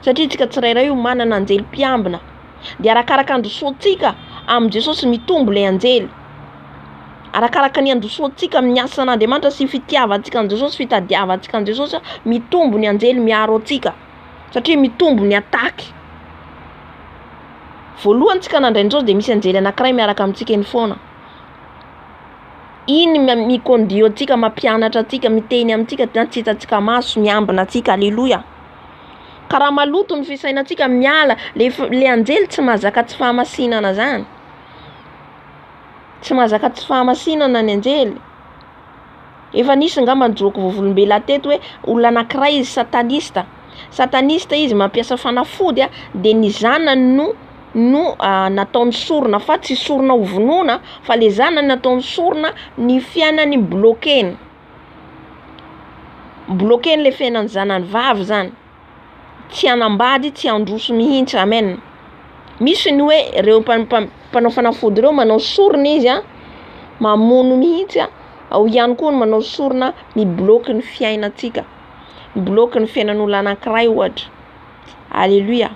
satria tsika tsirairay io manana anjely mpiambina, de arakaraka androsoantsika amin'i Jesosy mitombo le anjely, arakaraka ny androsoantsika amin'ny asan'Andriamanitra sy fitiavantsika an'i Jesosy, fitadiavantsika an'i Jesosy, mitombo ny anjely miaro antsika, satria mitombo ny ataky. Voalohany tsika nandray an'i Jesosy de misy anjely anankiray miaraka amintsika eny foana. Iny mi-conduit antsika, mampianatra antsika, miteny amintsika, na tsy hitantsika maso, miambina antsika, aleloia. Ka raha maloto ny fisainantsika miala, le le anjely tsy mahazaka tsy fahamasinana zany, tsy mahazaka tsy fahamasinana ny anjely. Efa nisy ngamba nijoroako vavolombelona teto hoe olona anankiray izy satanista, satanista izy mampiasa fanafody a, de ny zanany no no nataony sorona fa tsy sorona ho vonoina fa le zanany nataony sorona ny fiainany bloqueny, bloqueny le fiainan'ny zanany vavy zany, tsy hanambady tsy handroso mihitsy, amen. Misy ny hoe reo mpanao fanafody reo manao sorona izy a, mamono mihitsy a, ao ihany koa ny manao sorona mi-bloque ny fiainantsika, mi-bloque ny fiainan'olona anankiray ohatra, aleloia.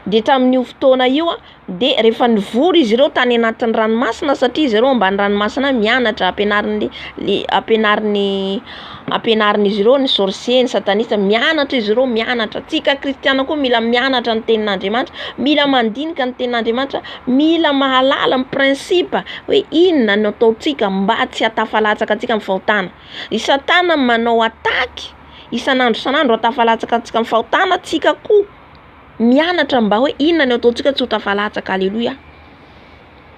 De tamin'io fotoana io a, de rehefa nivory izy ireo tany anatin'ny ranomasina satria izy ireo ambany ranomasina any mianatra ampianarin'ny le ampianarin'ny ampianarin'izy ireo ny sorcier, ny sataniste, mianatra izy ireo mianatra, tsika kristiana koa mila mianatra ny tenin'Andriamanitra, mila mandinika ny tenin'Andriamanitra, mila mahalala ny principe hoe inona no ataontsika mba tsy hatafalatsaka antsika amin'ny fahotana. I satana manao attaque isan'andro isan'andro hatafalatsaka antsika amin'ny fahotana, tsika koa mianatra mba hoe inona no ataontsika tsy ho tafalatsaka, aleloia,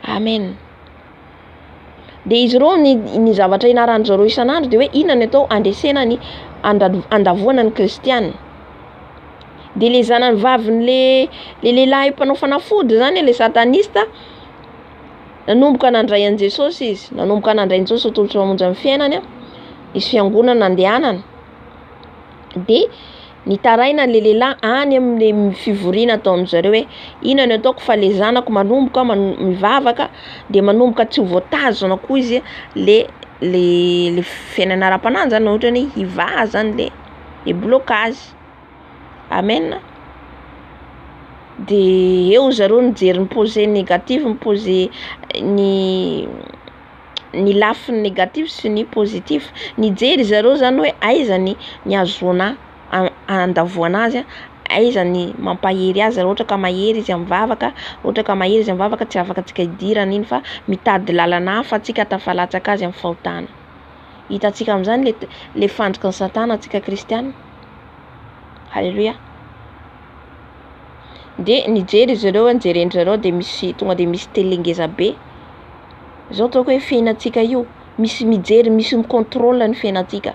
amen. De izy ireo ny ny zavatra ianaran-dry zareo isan'andro de hoe inona no atao handresena ny handavoana ny kristiana. De le zanany vavin'le le lehilahy mpanao fanafody zany le satanista, nanomboka nandray an'i Jesosy izy, nanomboka nandray an'i Jesosy ho Tompo sy Mpamonjy amin'ny fiainany a, nisy fiangonana nandehanany, de nitaraina le lehilahy any amle fivoriana ataon-jareo hoe inona no ataoko fa le zanako manomboka mivavaka de manomboka tsy ho voatazona koa izy le le le fiainana ara-panahy zany ohatrany hoe hivaha zany le le blocage, amen. De eo zareo nijery ni-poser négatif ni-poser ny ny lafiny négatif sy ny positif, nijery zareo zany hoe aiza ny ny ahazoana andavoana azy a, aiza ny mampahery azy raha ohatra ka mahery izy amy vavaka, ohatra ka mahery izy amy vavaka tsy afaka antsika idirana iny fa mitady làlana hafa antsika ahafalatsaka azy amy fahotana. Hitantsika am'zany le le fandriky ny satana antsika kristiana, haleloia. De nijery izy ireo nijeren-dry zareo de misy tonga de misy télé ngeza be, zao ataoko hoe fiainantsika io misy mijery misy mi-contrôle ny fiainantsika,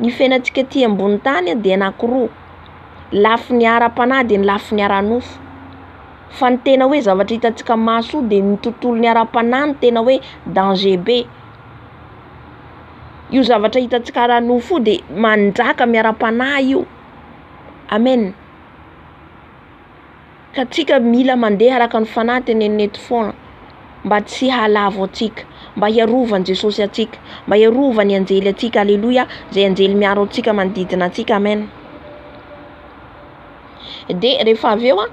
ny fiainantsika aty ambony tany de anakiroa, lafiny ara-panahy de ny lafiny ara-nofo, fa ny tena hoe zavatra hitantsika maso io de ny tontolon'ny ara-panahy no tena hoe danger be, io zavatra hitantsika ara-nofo io de manjaka amy ara-panahy io, amen. Ka tsika mila mandeha araka ny fanahy tenenina eto foagna mba tsy hahalavo atsika, mba hiarovan'i Jesosy atsika, mba hiarovan'ny anjely atsika, aleloia, zay anjely miaro atsika manodidina atsika, amen. De rehefa avy eo a,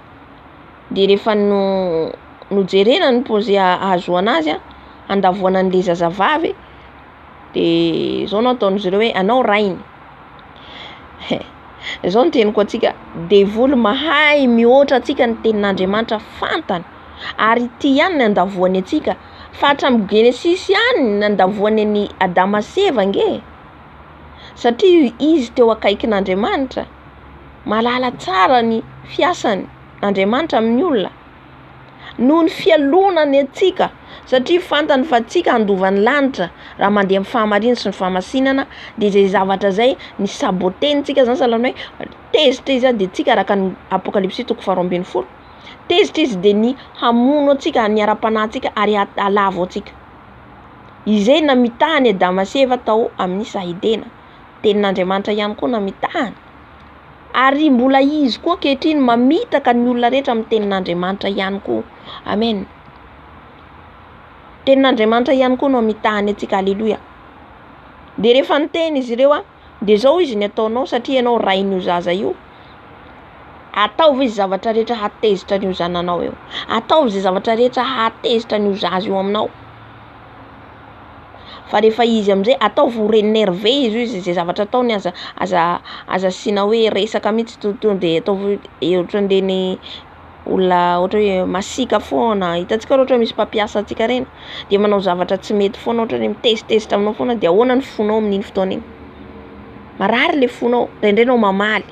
de rehefa no nojerena ny posé ahazoana azy a, andavoana an'le zazavavy, de zao no ataon'zareo hoe anao rainy, zao no teniko atsika, devoly mahay mihoatra atsika ny tenin'Andriamanitra fantany, ary ity ihany no andavoany atsika, fa hatramy genesisy any nandavoany an'i Adama sy Eva nge, satria izy teo akaikin'Andriamanitra, mahalala tsara ny fiasany Andriamanitra amin'ny olona, noho ny fialonany atsika satria fantany fa tsika handova ny lanitra raha mandeha amin'ny fahamarinana sy ny fahamasinana, de zay zavatra zay ny sabotentsika zany sahalan'ny hoe tezitra izy a de tsika araka ny apokalypsy toko faharoa ambinifolo, tezitra izy de ny hamono atsika ny ara-panahintsika ary hahalavo atsika, izay namitahany Adama sy Eva tao amin'ny saha Edena, tenin'Andriamanitra ihany koa namitahany, ary mbola izy koa ankehitriny mamitaka ny olona rehetra amin'ny tenin'Andriamanitra ihany koa, amen. Tenin'Andriamanitra ihany koa no amitahany atsika, aleloia. De rehefa niteny izy ireo a, de zao izy ny ataonao satria ianao rain'io zaza io, ataovy izy zavatra rehetra hahatezitra an'io zananao io, ataovy zay zavatra rehetra hahatezitra an'io zaza io aminao, fa rehefa izy am'izay ataovy ho énervé izy io izy zay zavatra ataony aza aza aza asiana hoe resaka mihitsy to tonga de ataovy hoe ohatran'ireny olona ohatra hoe masiaka foana, hitantsika raha ohatra hoe misy mpampiasa antsika reny de manao zavatra tsy mety foana ohatra hoe mitezitezitra aminao foana de ahoana ny fonao amin'iny fotoana iny? Marary le fonao, indraindray anao mamaly,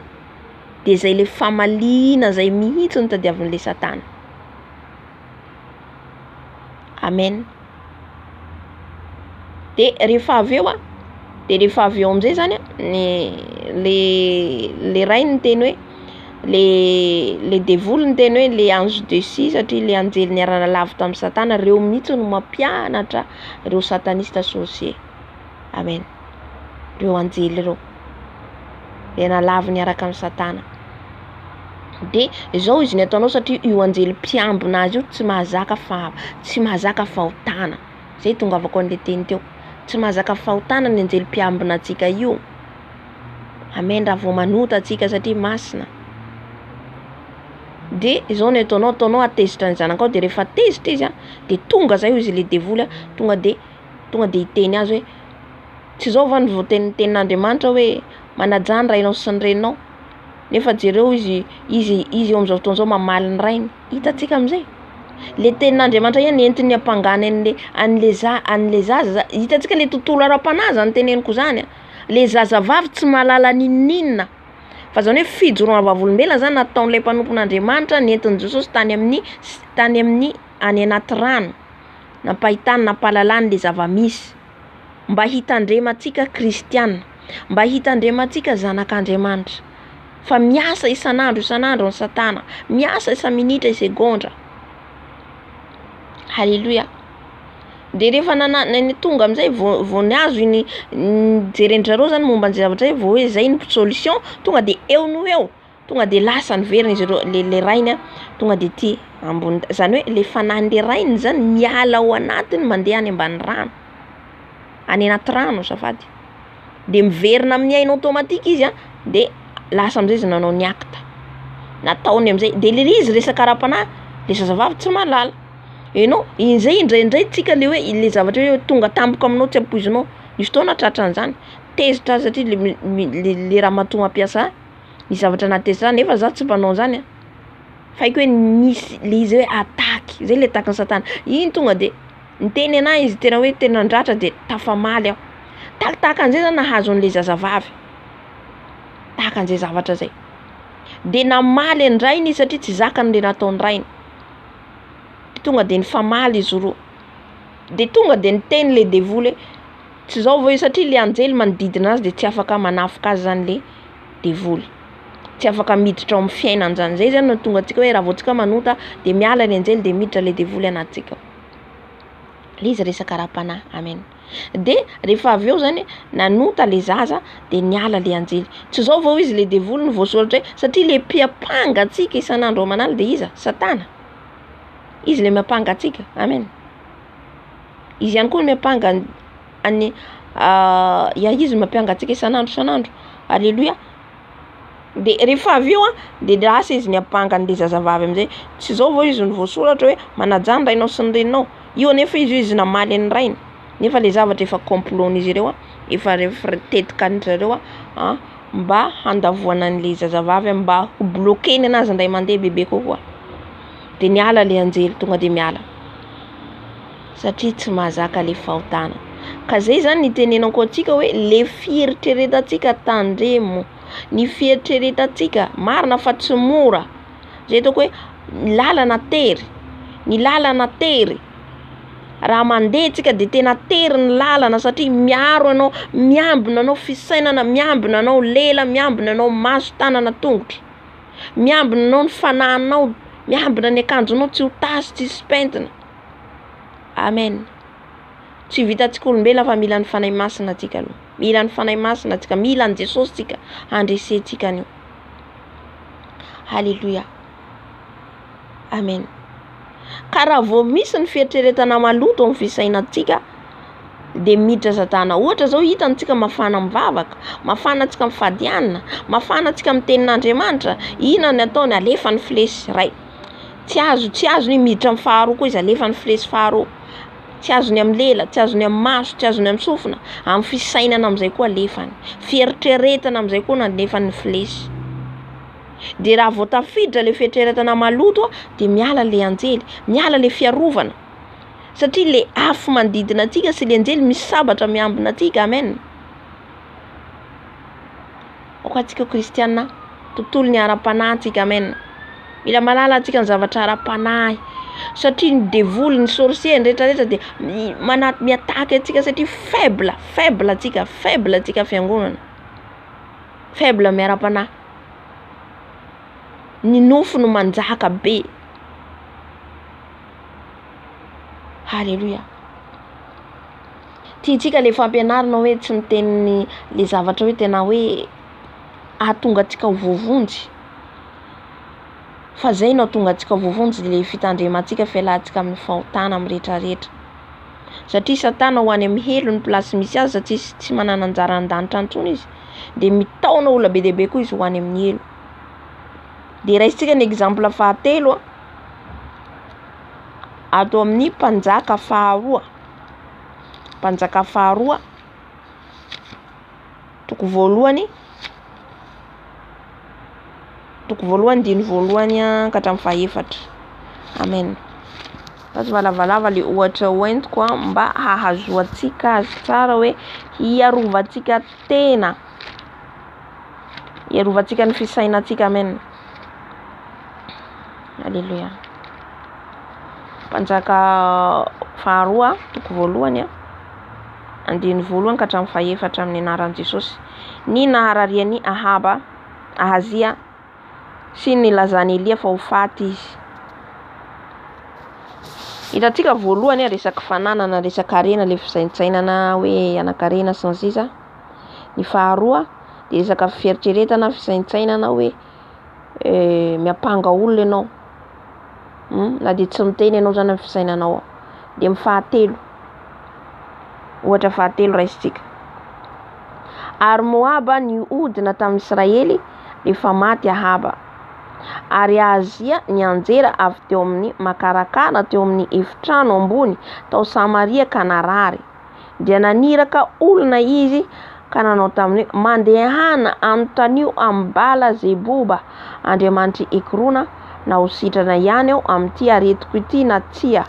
de zay le famaliana zay mihitsy no tadiavin'le satana, amen. De rehefa avy eo a, de rehefa avy eo am'izay zany a, ny le le rainy niteny hoe le le devoly niteny hoe le ange deçu satria le anjely niara-nalavo tamin'i satana reo mihitsy no mampianatra reo sataniste sorcier, amen, reo anjely reo, le nalavo niaraka amy satana. De zao izy ny ataonao satria io anjely mpiambina azy io tsy mahazaka fa tsy mahazaka fahotana, zay itongavako an'le teny teo, tsy mahazaka fahotana ny anjely mpiambina antsika io, amen, raha vao manota atsika satria masina. De zao ny ataonao, ataonao hahatezitra ny zanakao de rehefa tezitra izy a de tonga zay hoy izy le devoly a tonga de tonga de hiteny azy hoe tsy zao va no voatenin'ny tenin'Andriamanitra hoe manajà ny rainao sy ny reninao, nefa jereo izy izy izy eo am'izao fotoana zao mamaly ny rainy, hitantsika am'izay, le tenin'Andriamanitra ihany entiny ampangany an'le an'le za- an'le zaza, hitantsika le tontolo ara-panahy zany teneniko zany a, le zazavavy tsy mahalala n'inon'inona fa zany hoe fijoroana vavolombelona zany nataon'le mpanompon'Andriamanitra nentin'i Jesosy tany amin'ny tany amin'ny any anaty rano, nampahitany nampahalalany le zava-misy mba hitandremantsika kristiana, mba hitandremantsika zanak'Andriamanitra. Fa miasa isan'andro isan'andro ny satana, miasa isa-minitra isegondra. Haleloia. De rehefa nana- ny tonga am'zay vao vao niazo iny jeren-dry zareo zany momba an'zay zavatra zay vao hoe zay ny solution tonga de eo noho eo tonga de lasa niverina izy ireo le le rainy a tonga de ty ambony zany hoe le fanahin'le rainy zany miala ao anatiny mandeha any ambany rano, any anaty rano azafady, de miverina amin'ny aina automatique izy a de lasa am'zay izy nanao ny acte, nataony am'zay de le izy resaka ara-panahy de zazavavy tsy mahalala, enao inzay indraindray tsika le hoe le zavatra hoe tonga tampoka aminao tsy ampoizinao, nisy fotoana aho tratran'zany, tezitra aho satria le mi- le le ramatoa mampiasa ahy ny zavatra nahatezitra ahy nefa za tsy mpanao an'zany a, fa haiko hoe nisy le izy hoe attaque, zay le attaquen'i satana, iny tonga de niteny anahy izy tena hoe tena nandratra de tafamaly aho, tahakatahaka an'zay zany nahazo an'le zazavavy, tahaka an'zay zavatra zay, de namaly an-drainy izy satria tsy zakany le nataon'ny rainy, tonga de nifamaly izy roa, de tonga de niteny le devoly hoe tsy zao ve satria le anjely manodidina azy de tsy afaka manafika azy zany le devoly, tsy afaka miditra ao amin'ny fiainany zany, zay zany mahatonga antsika hoe raha vao tsika manota de miala ny anjely de miditra le devoly anatintsika ao, le izy resaka ara-panahy, amen. De rehefa avy eo zany nanota le zaza de niala le anjely, tsy zao vao izy le devoly no voasoratra hoe satria le mpiampanga antsika isan'andro aman'alina de iza? Satana, izy le miampanga antsika, amen. Izy ihany koa miampanga any ya izy mampianga antsika isan'andro isan'andro, aleloia. De rehefa avy eo a de lasa izy niampanga an'le zazavavy am'zay, tsy zao vao izy no voasoratra hoe manajà ny rainao sy ny reninao, io anefa izy izy namaly an'ny rainy nefa le zavatra efa complot-n'izy ireo a, efa ref- tetikan-dry zareo a mba handavoana an'le zazavavy mba ho bloquena anazy indray mandeha bebe kokoa, de niala le anjely tonga de miala satria tsy mahazaka le fahotana. Ka zay zany no itenenako antsika hoe le fieritreretantsika tandremo, ny fieritreretantsika marina fa tsy mora, zay ataoko hoe ny lalana tery, ny lalana tery, raha mandeha tsika de tena tery ny lalana satria miaro anao, miambina anao fisainana, miambina anao lela, miambina anao maso, tanana, tongotra, miambina anao ny fanahinao, miambina ny akanjonao tsy ho tasy tsy hisy pentina, amen. Tsy vitantsika olombelona fa mila ny fanahy masina atsika aloha, mila ny fanahy masina atsika, mila an'i Jesosy tsika handresentsika an'io. Haleloia, amen. Ka raha vao misy ny fieritreretana maloto amin'ny fisainantsika de miditra satana. Ohatra zao hitantsika mafana mivavaka, mafana antsika mifady hanina, mafana antsika amin'ny tenin'Andriamanitra, inona ny ataony? Alefa ny flesy ray, tsy azo tsy azony iny miditra amin'ny faharoa koa izy alefa ny flesy faharoa, tsy azony amin'ny lela, tsy azony amin'ny maso, tsy azony amin'ny sofina, amin'ny fisainana am'izay koa alefany, fieritreretana am'izay koa no alefany ny flesy. De raha vao tafiditra le fieritreretana maloto a de miala le anjely, miala le fiarovana satria le afo manodidina antsika sy le anjely misy sabatra miambina antsika, amen. Aoka antsika kristiana tontolo ny ara-panahy antsika, amen. Mila mahalala antsika ny zavatra ara-panahy satria ny devoly, ny sorcier, ny rehetrarehetra de mana- mi-attaque antsika satria faible, faible antsika, faible antsika fiangonana, faible amin'ny ara-panahy, ny nofo no manjaka be. Haleloia. Tiantsika le fampianarana hoe tsy miteny le zavatra hoe tena hoe ahatonga antsika ho voavonjy, fa zay no ahatonga antsika ho voavonjy le fitandremantsika fialantsika amin'ny fahotana amin'ny rehetrarehetra, satria satana ho any amin'ny helo ny place misy azy satria tsy manana anjara an-danitra intsony izy, de mitaona olona be dia be koa izy ho any amin'ny helo. De raisintsika ny exemple fahatelo a ato amin'ny mpanjaka faharoa, mpanjaka faharoa toko voalohany, toko voalohany andininy voalohany a ka hatramin'ny fahaefatra, amen. Fa tsy malavalava le ohatra hoentiko a mba hahazoantsika azy tsara hoe hiarovantsika tena, hiarovantsika ny fisainantsika, amen. Aleloia. Mpanjaka faharoa toko voalohany a andininy voalohany ka hatramin'ny fahaefatra amin'ny anaran'i Jesosy. Ny nahararian'i Ahaba. Ahazia sy ny nilazan'i Elia fa ho faty izy. Hitantsika voalohany resaka fananana, resaka harena, le fisaintsainana hoe hanan-karena sy ny sisa. Ny faharoa de resaka fieritreretana, fisaintsainana hoe miampanga olona ianao, na de tsy miteny ianao zany amin'ny fisainanao ao. De ny fahatelo, ohatra fahatelo raisintsika. Ary Moaba nihodina tamin'ny Israely rehefa maty Ahaba. Ary Ahazia nianjera avy teo amin'ny makarakara teo amin'ny efitrano ambony tao Samaria ka narary. Dia naniraka olona izy ka nanao taminy hoe, Mandehana anontanio amin'i Bala Zeboba, andriamanitr'i Ekrona, na ho sitrana ihany aho amin'ity aretiko ity na tsia.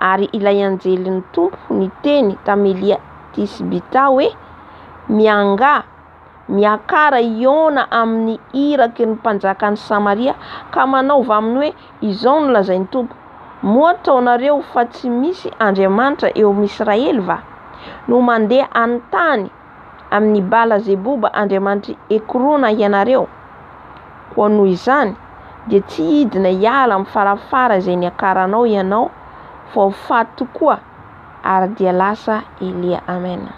Ary ilay anjelin'ny Tompo niteny tamin'i Elia Tisbita hoe, Miangà, miakara hihaona amin'ny iraky ny mpanjakan'i Samaria, ka manaova aminy hoe, Izao no lazain'ny Tompo, Moa ataonareo fa tsy misy Andriamanitra eo amin'i Israely va? No mandeha hanontany amin'i Bala-zeboba andriamanitr'i Ekrona ianareo? Koa noho izany, dia tsy hidina hiala amin'ny farafara izay niakaranao ianao, fa ho faty tokoa. Ary dia lasa Elia. Amen.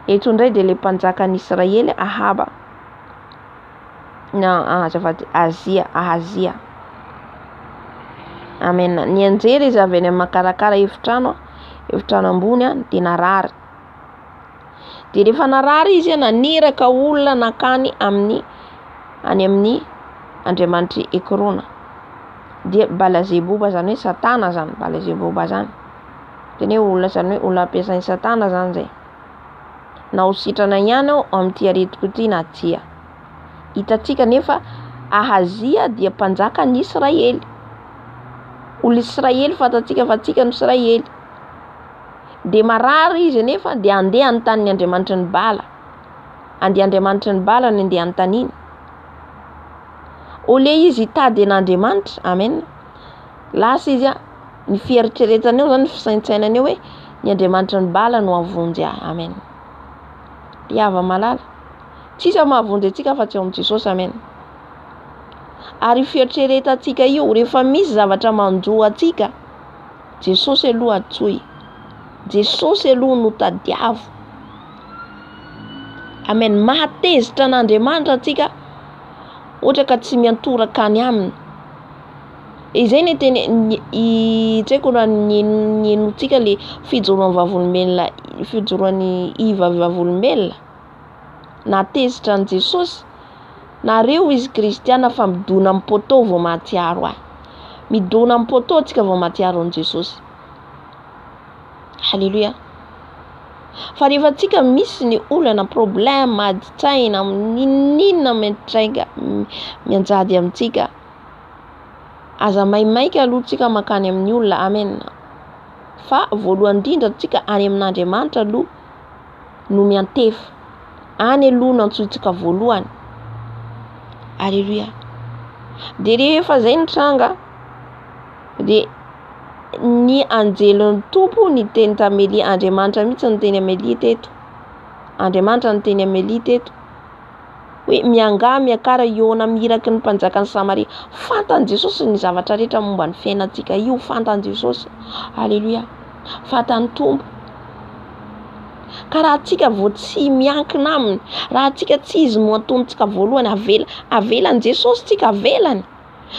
Eto indray dia ilay mpanjakan'i Israely, Ahaba. Na, azafady, Azia, Ahazia. Amen. Nianjera izy avy any amin'ny makarakara efitrano, efitrano ambony, dia narary. Dia rehefa narary izy, naniraka olona nankany amin'ny any amin'ny andriamanitr'i Ekrona. Dia Balazeboba zany hoe Satana zany, Balazeboba zany. Teny hoe olona zany hoe olona ampiasain'i Satana zany zay. Na ho sitrana ihany aho amin'ity aretiko ity na tsia. Hitantsika nefa Ahazia dia mpanjakan'ny Israely. Olo Israely fantatsika fa tsika no Israely. Dia marary izy anefa dia andeha hanontany ny andriamanitry ny Bala. Andeha andriamanitry ny Bala no andeha hanontaniana. Au lieu izy hitady an'Andriamanitra, amen. Lasa izy ny fieritreretany eo zany, ny fisaintsainany eo hoe ny andriamanitry ny Bala no hahavonjy ahy, amen. Ry hava-malala, tsisy mahavonjy antsika afa-tsy ao amin'i Jesosy, amen. Ary io fieritreretantsika io, rehefa misy zavatra manjo antsika, Jesosy aloha antsoy. Jesosy aloha no tadiavo. Amen. Mahatezitra an'Andriamanitra antsika ohatra ka tsy miantoraka any aminy. Izay ny teny tsy haiko raha nihenoantsika le fijoroan'ny vavolombelona fijoroan'i Iva vavolombelona nahatezitra an'i Jesosy. Nareo izy kristiana fa midona amin'ny poteau vao mahatsiaro ahy. Midona amin'ny poteau tsika vao mahatsiaro an'i Jesosy. Alléluia. Fa rehefa tsika misy ny olana, problème, adin-tsaina, n'inon'inona miantraika mianjady amintsika, Aza maimaika aloha tsika mankany amin'ny olona, amen. Fa voalohany indrindra tsika any amin'Andriamanitra aloha no miantefa. Any aloha no antsointsika voalohany. Alléluia. Dia rehefa zay ny tranga, dia ny anjelin'ny Tompo niteny tamin'i Elia, Andriamanitra mihitsy niteny amin'i Elia teto. Andriamanitra niteny amin'i Elia teto. hoe miangà miakara hihaona amin'ny iraky ny mpanjakan'i Samaria. Fantan'i Jesosy ny zavatra rehetra momba ny fiainantsika io, fantan'i Jesosy. Aleloia. Fantan'ny Tompo. Ka raha antsika vao tsy miankina aminy, raha antsika tsy izy no antonintsika voalohany, avela, avelan'i Jesosy tsika, avelany.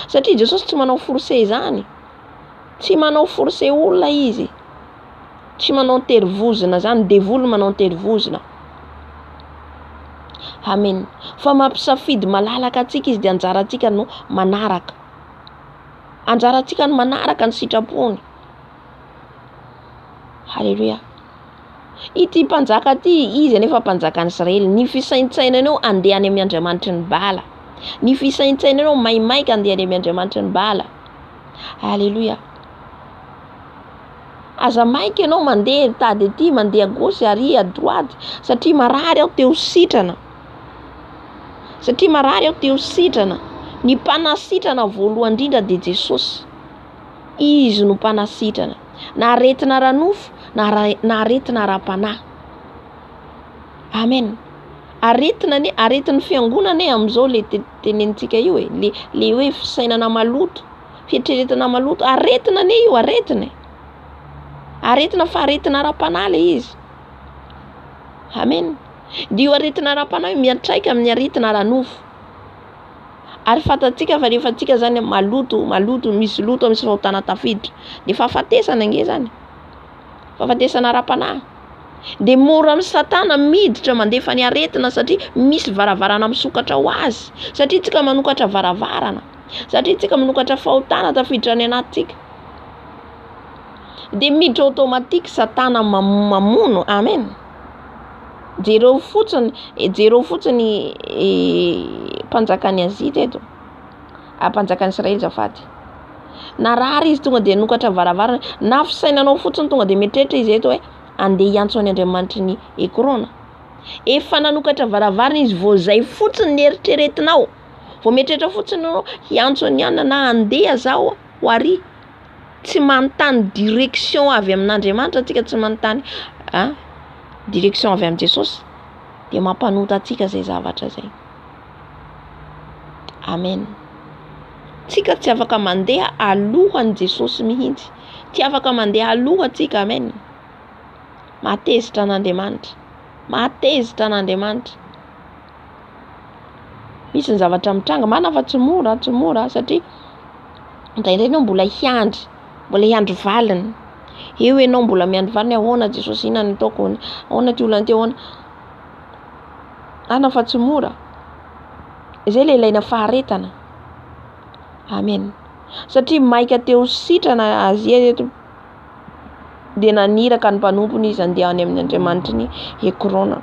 Satria Jesosy tsy manao forcé izany. Tsy manao forcé olona izy. Tsy manao an-terivozona zany, ny devoly manao an-terivozona. Amen. Fa mampisafidy malalaka antsika izy dia anjarantsika no manaraka. Anjarantsika no manaraka ny sitrapony. Haleloia. Ity mpanjaka ity, izy anefa mpanjakan'i Israely. Ny fisaintsainany eo andeha any amin'ny andriamanitry ny Bala. Ny fisaintsainany eo maimaika andeha any amin'ny andriamanitry ny Bala. Haleloia. Aza maika ianao mandeha mitady aty, mandeha à gauche ary à droite satria marary aho te ho sitrana. Satria marary aho te ho sitrana. Ny mpanasitrana voalohany indrindra dia Jesosy. Izy no mpanasitrana. Na aretina ara-nofo na aretina ara-panahy. Amen. Aretina anie, aretin'ny fiangonana anie amin'izao le tenenintsika io e, le le hoe fisainana maloto, fieritreretana maloto, aretina anie io, aretina e. Aretina fa aretina ara-panahy le izy. Amen. Dia io aretina ara-panahy io miantraika amin'ny aretina ara-nofo. Ary fantatsika fa rehefa tsika zany maloto, maloto, misy loto, misy fahotana tafiditra, de fahafatesana ange zany, fahafatesana ara-panahy. De mora amin'i satana miditra mandefa ny aretina satria misy varavarana misokatra ho azy, satria tsika manokatra varavarana, satria tsika manokatra fahotana tafiditra any anatintsika. De miditra automatique satana mamono, amen. Jereo fotsiny, jereo fotsiny mpanjakan'i Azia teto, mpanjakan'i Israely azafady. Narary izy tonga de nanokatra varavarana, na fisainanao fotsiny tonga de mieritreritra izy eto hoe andeha hiantso any Andriamanitry ny Ekrona. Efa nanokatra varavarana izy vao zay fotsiny ny eritreretinao, vao mieritreritra fotsiny ianao hiantso an'i Anna na andeha zaho ho ary. Tsy manontany direction avy amin'Andriamanitra antsika, tsy manontany a direction avy amin'i Jesosy, de mampanota antsika zay zavatra zay. Amen. Tsika tsy afaka mandeha alohan'i Jesosy mihitsy. Tsy afaka mandeha aloha antsika. Amen. Mahatezitra an'Andriamanitra. Mahatezitra an'Andriamanitra. Misy ny zavatra mitranga, marina fa tsy mora, tsy mora satria indraindray ianao mbola hiandry, mbola hiandry valiny. Eo ianao mbola miandry valiny, ahoana Jesosy, inona no ataoko, ahoana ty olona ty, ahoana. Marina fa tsy mora. Izay ilay ilaina faharetana. Amen. Satria maika te ho sitrana Azia eto, dia naniraka ny mpanompony izy handeha any amin'ny Andriamanitry ny Ekrona.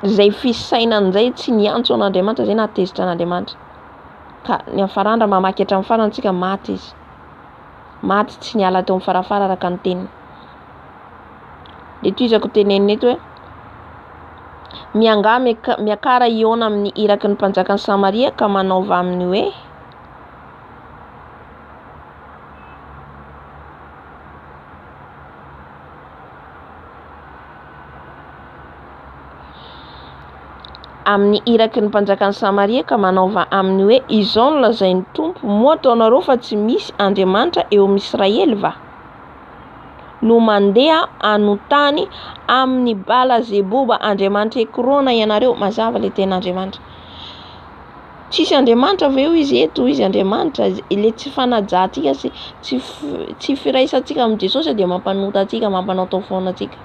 Izay fisainana izay tsy niantso an'Andriamanitra, izay nahatezitra an'Andriamanitra. Ka ny hafarana raha mamaky hatramin'ny farany tsika, maty izy. Maty tsy niala teo amin'ny farafara araka ny teniny. Dia tohizako tenenina eto hoe miangà miakara hihaona amin'ny iraky ny mpanjakan'i Samaria ka manaova aminy hoe Amin'ny iraky ny mpanjakan'i Samaria ka manaova aminy hoe, Izao no lazain'ny Tompo, Moa ataonareo fa tsy misy Andriamanitra eo amin'i Israely va? No mandeha hanontany amin'i Bala-zeboba andriamanitr'i Ekrona ianareo. Mazava ilay tenin'Andriamanitra. Tsisy Andriamanitra ve hoy izy eto? Izy Andriamanitra. Ilay tsy fanajantsika sy tsy tsy firaisantsika amin'i Jesosy dia mampanota antsika, mampanaotao foana antsika.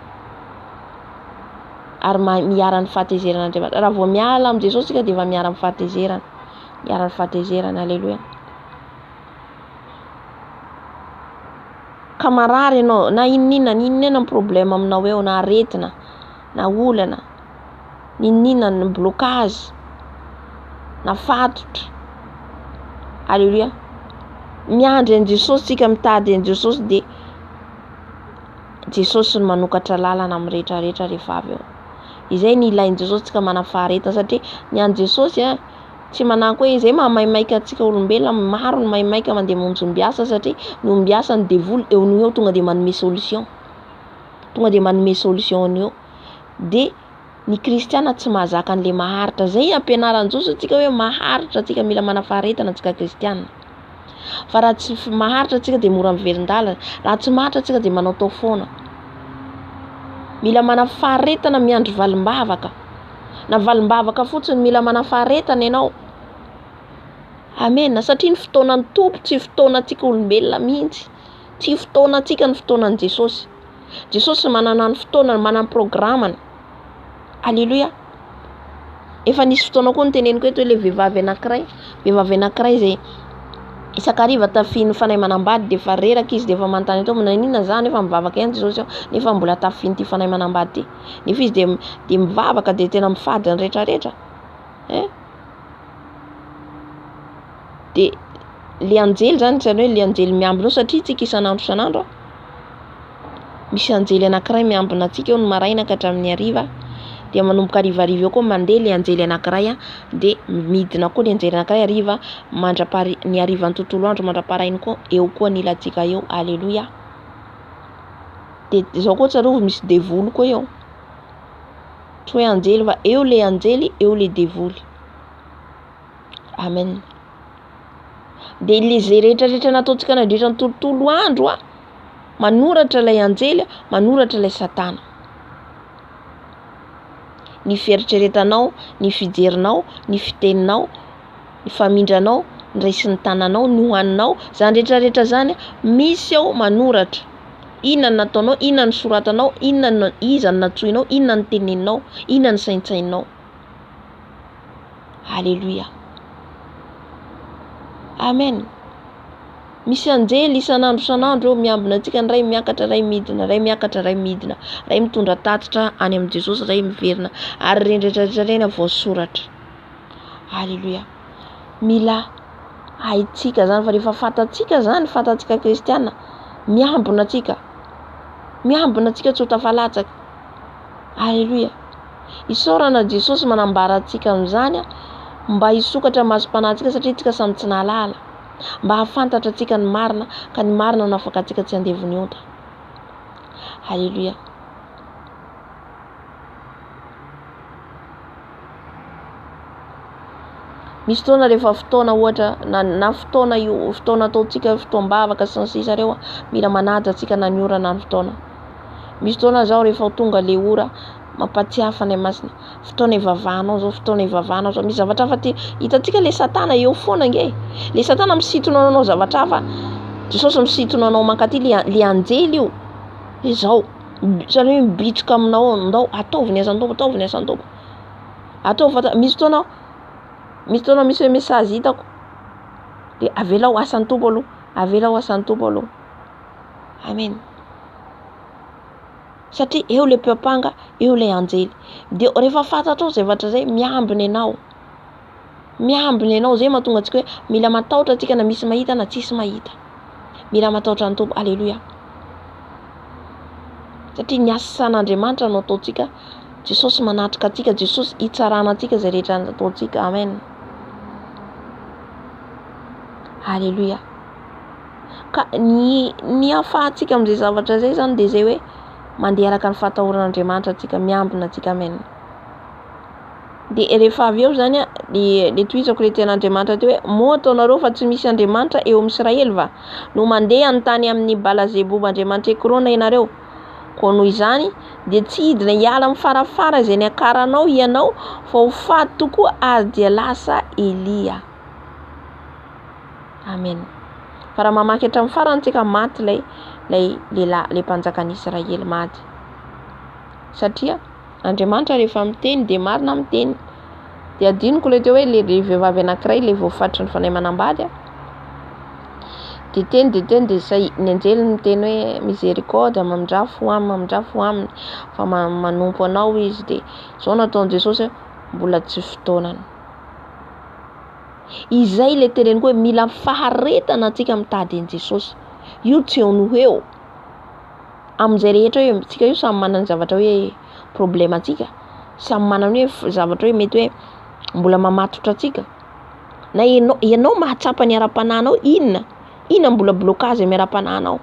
Ary miharan'ny fahatezeran'Andriamanitra. Raha vao miala amin'i Jesosy isika dia efa miharan'ny fahatezerana. Miharan'ny fahatezerana. Aleloia. Ka marary ianao, na inona inona, inona inona ny problème aminao eo, na aretina, na olana, n'inon'inona ny blocage, na fatotra. Alléluia. Miandry an'i Jesosy tsika, mitady an'i Jesosy dia Jesosy no manokatra lalana amin'ny rehetra rehetra rehefa avy eo. Izay ny ilain'i Jesosy tsika manana faharetana satria ny an'i Jesosy a tsy mananko hoe izay mahamaimaika antsika olombelona, maro ny maimaika mandeha mamonjy ombiasa satria ny ombiasa ny devoly eo no eo tonga dia manome solution. Tonga dia manome solution ny eo. Dia ny kristiana tsy mahazaka an'le maharitra. Zay ampianaran'i Jesosy antsika hoe maharitra antsika, mila manana faharetana antsika kristiana. Fa raha tsy maharitra antsika dia mora miverin-dalana. Raha tsy maharitra antsika dia manaotao foana. Mila manana faharetana miandry valim-bavaka. Na valim-bavaka fotsiny mila manana faharetana ianao. Amen. Satria ny fotoanan'ny Tompo tsy fotoanantsika olombelona mihitsy. Tsy fotoanantsika ny fotoanan'i Jesosy. Jesosy manana ny fotoanany, manana ny programany. Alléluia. Efa nisy fotoana koa niteneniko eto hoe le vehivavy anankiray, vehivavy anankiray izay isan-kariva tafihin'ny fanahy manambady dia efa reraka izy dia efa manontany an'i Tompo, naninona za nefa mivavaka ihany Jesosy aho nefa mbola tafihin'ity fanahy manambady ity. Nefa izy dia dia mivavaka dia tena mifady ny rehetrarehetra. Hein? Dia le anjely zany, izany hoe le anjely miambina eo satria tsika isan'andro isan'andro misy anjely anankiray miambina antsika eo ny maraina ka hatramin'ny hariva, dia manomboka harivariva eo koa mandeha le anjely anankiray dia midina koa le anjely anankiray hariva mandrapahari- ny harivan'ny tontolo andro mandrapaharainy koa eo koa ny ilantsika eo, aleloia. Dia izao koa tsarovy misy devoly koa eo. Tsy hoe anjely fa eo le anjely, eo le devoly. Amen. Dia le izay rehetra rehetra nataontsika nandritra ny tontolo andro a, manoratra ilay anjely, manoratra ilay satana. Ny fieritreretanao, ny fijerinao, ny fiteninao, ny famindranao, ny raisin'ny tananao, ny hohaninao, zany rehetra rehetra zany misy ao manoratra. Inona no nataonao, inona no soratanao, inona no, iza no nantsoinao, inona no teneninao, inona no saintsaininao. Aleloia. Amen. Misy anjely isan'andro isan'andro eo miambina antsika, ny ray miakatra, ray midina, ray miakatra, ray midina, ray mitondra tatitra any amin'i Jesosy, ray miverina, ary ireny rehetra rehetra ireny voasoratra. Aleloia. Mila haintsika zany fa rehefa fantatsika zany, fantatsika kristiana, miambina antsika, miambina antsika tsy ho tafalatsaka. Aleloia. Isaorana Jesosy manambara antsika amin'izany mba hisokatra masom-panahintsika satria tsika samy tsy nahalala. Mba hahafantatra antsika ny marina ka ny marina no afaka antsika tsy andevon'ny ota. Aleloia. Misy fotoana rehefa fotoana ohatra na na fotoana io fotoana ataontsika fotoam-bavaka sy ny sisa reo mila manaja antsika na ny ora na ny fotoana. Misy fotoana zao rehefa tonga le ora mampatsiahy Fanahy Masina fotoana ivavahanao zao fotoana ivavahanao zao misy zavatra hafa ty hitantsika le satana eo foana ange le satana misintona anao zavatra hafa Jesosy misintona anao mankaty le le anjely io izao zany hoe mibitroka aminao ndao ataovy ny asan'ny Tompo ataovy ny asan'ny Tompo Ataovy fanta misy fotoana aho, misy fotoana misy hoe message hitako de avelao asan'ny Tompo aloha, avelao asan'ny Tompo aloha. Amen. Satria eo le mpiampanga, eo le anjely. De rehefa fantatrao zay zavatra zay, miambina ianao. Miambina ianao, zay mahatonga antsika hoe mila matahotra antsika na misy mahita na tsisy mahita. Mila matahotra ny Tompo. Aleloia. Satria ny asan'Andriamanitra no ataontsika Jesosy manatrika antsika, Jesosy hitsarana antsika izay rehetra nataontsika. Amen. Alléluia. Ka ny ny ahafahantsika amin'izay zavatra izay zany dia izay hoe mandeha araka ny fahatahoran'Andriamanitra antsika, miambina antsika. Amen. Dia rehefa avy eo zany dia le tohizako le tenin'Andriamanitra teo hoe moa ataonareo fa tsy misy Andriamanitra eo amin'ny Israely va? No mandeha any amin'ny Bala-zeboba Andriamanitra Ekrona ianareo. Koa noho izany, dia tsy hidina hiala amin'ny farafara izay niakaranao hianao, fa ho faty tokoa, ary dia lasa Elia. Amen. Fa raha mamaky hatramin'ny farany tsika, maty ilay ilay lehilahy, ilay mpanjakan'Israely maty. Satria Andriamanitra rehefa miteny dia marina amin'ny teny. Dia adinoko ilay teo hoe le vehivavy anankiray ilay voafatotry ny fanahy manambady a. Dia teny dia teny dia zay ny anjely miteny hoe miséricorde mamindrà fo aminy mamindrà fo aminy fa manompo anao izy dia izao no ataon'i Jesosy hoe mbola tsy fotoanany. Izay ilay teneniko hoe mila faharetana antsika mitady an'i Jesosy. Io tsy eo noho eo. Amin'izay rehetra hoe tsika io samy manana ny zavatra hoe problème antsika, samy manana hoe zavatra hoe mety hoe mbola mamatotra antsika. Na ianao ianao mahatsapa ny ara-panahinao inona? Inona mbola blocage amin'ny ara-panahinao?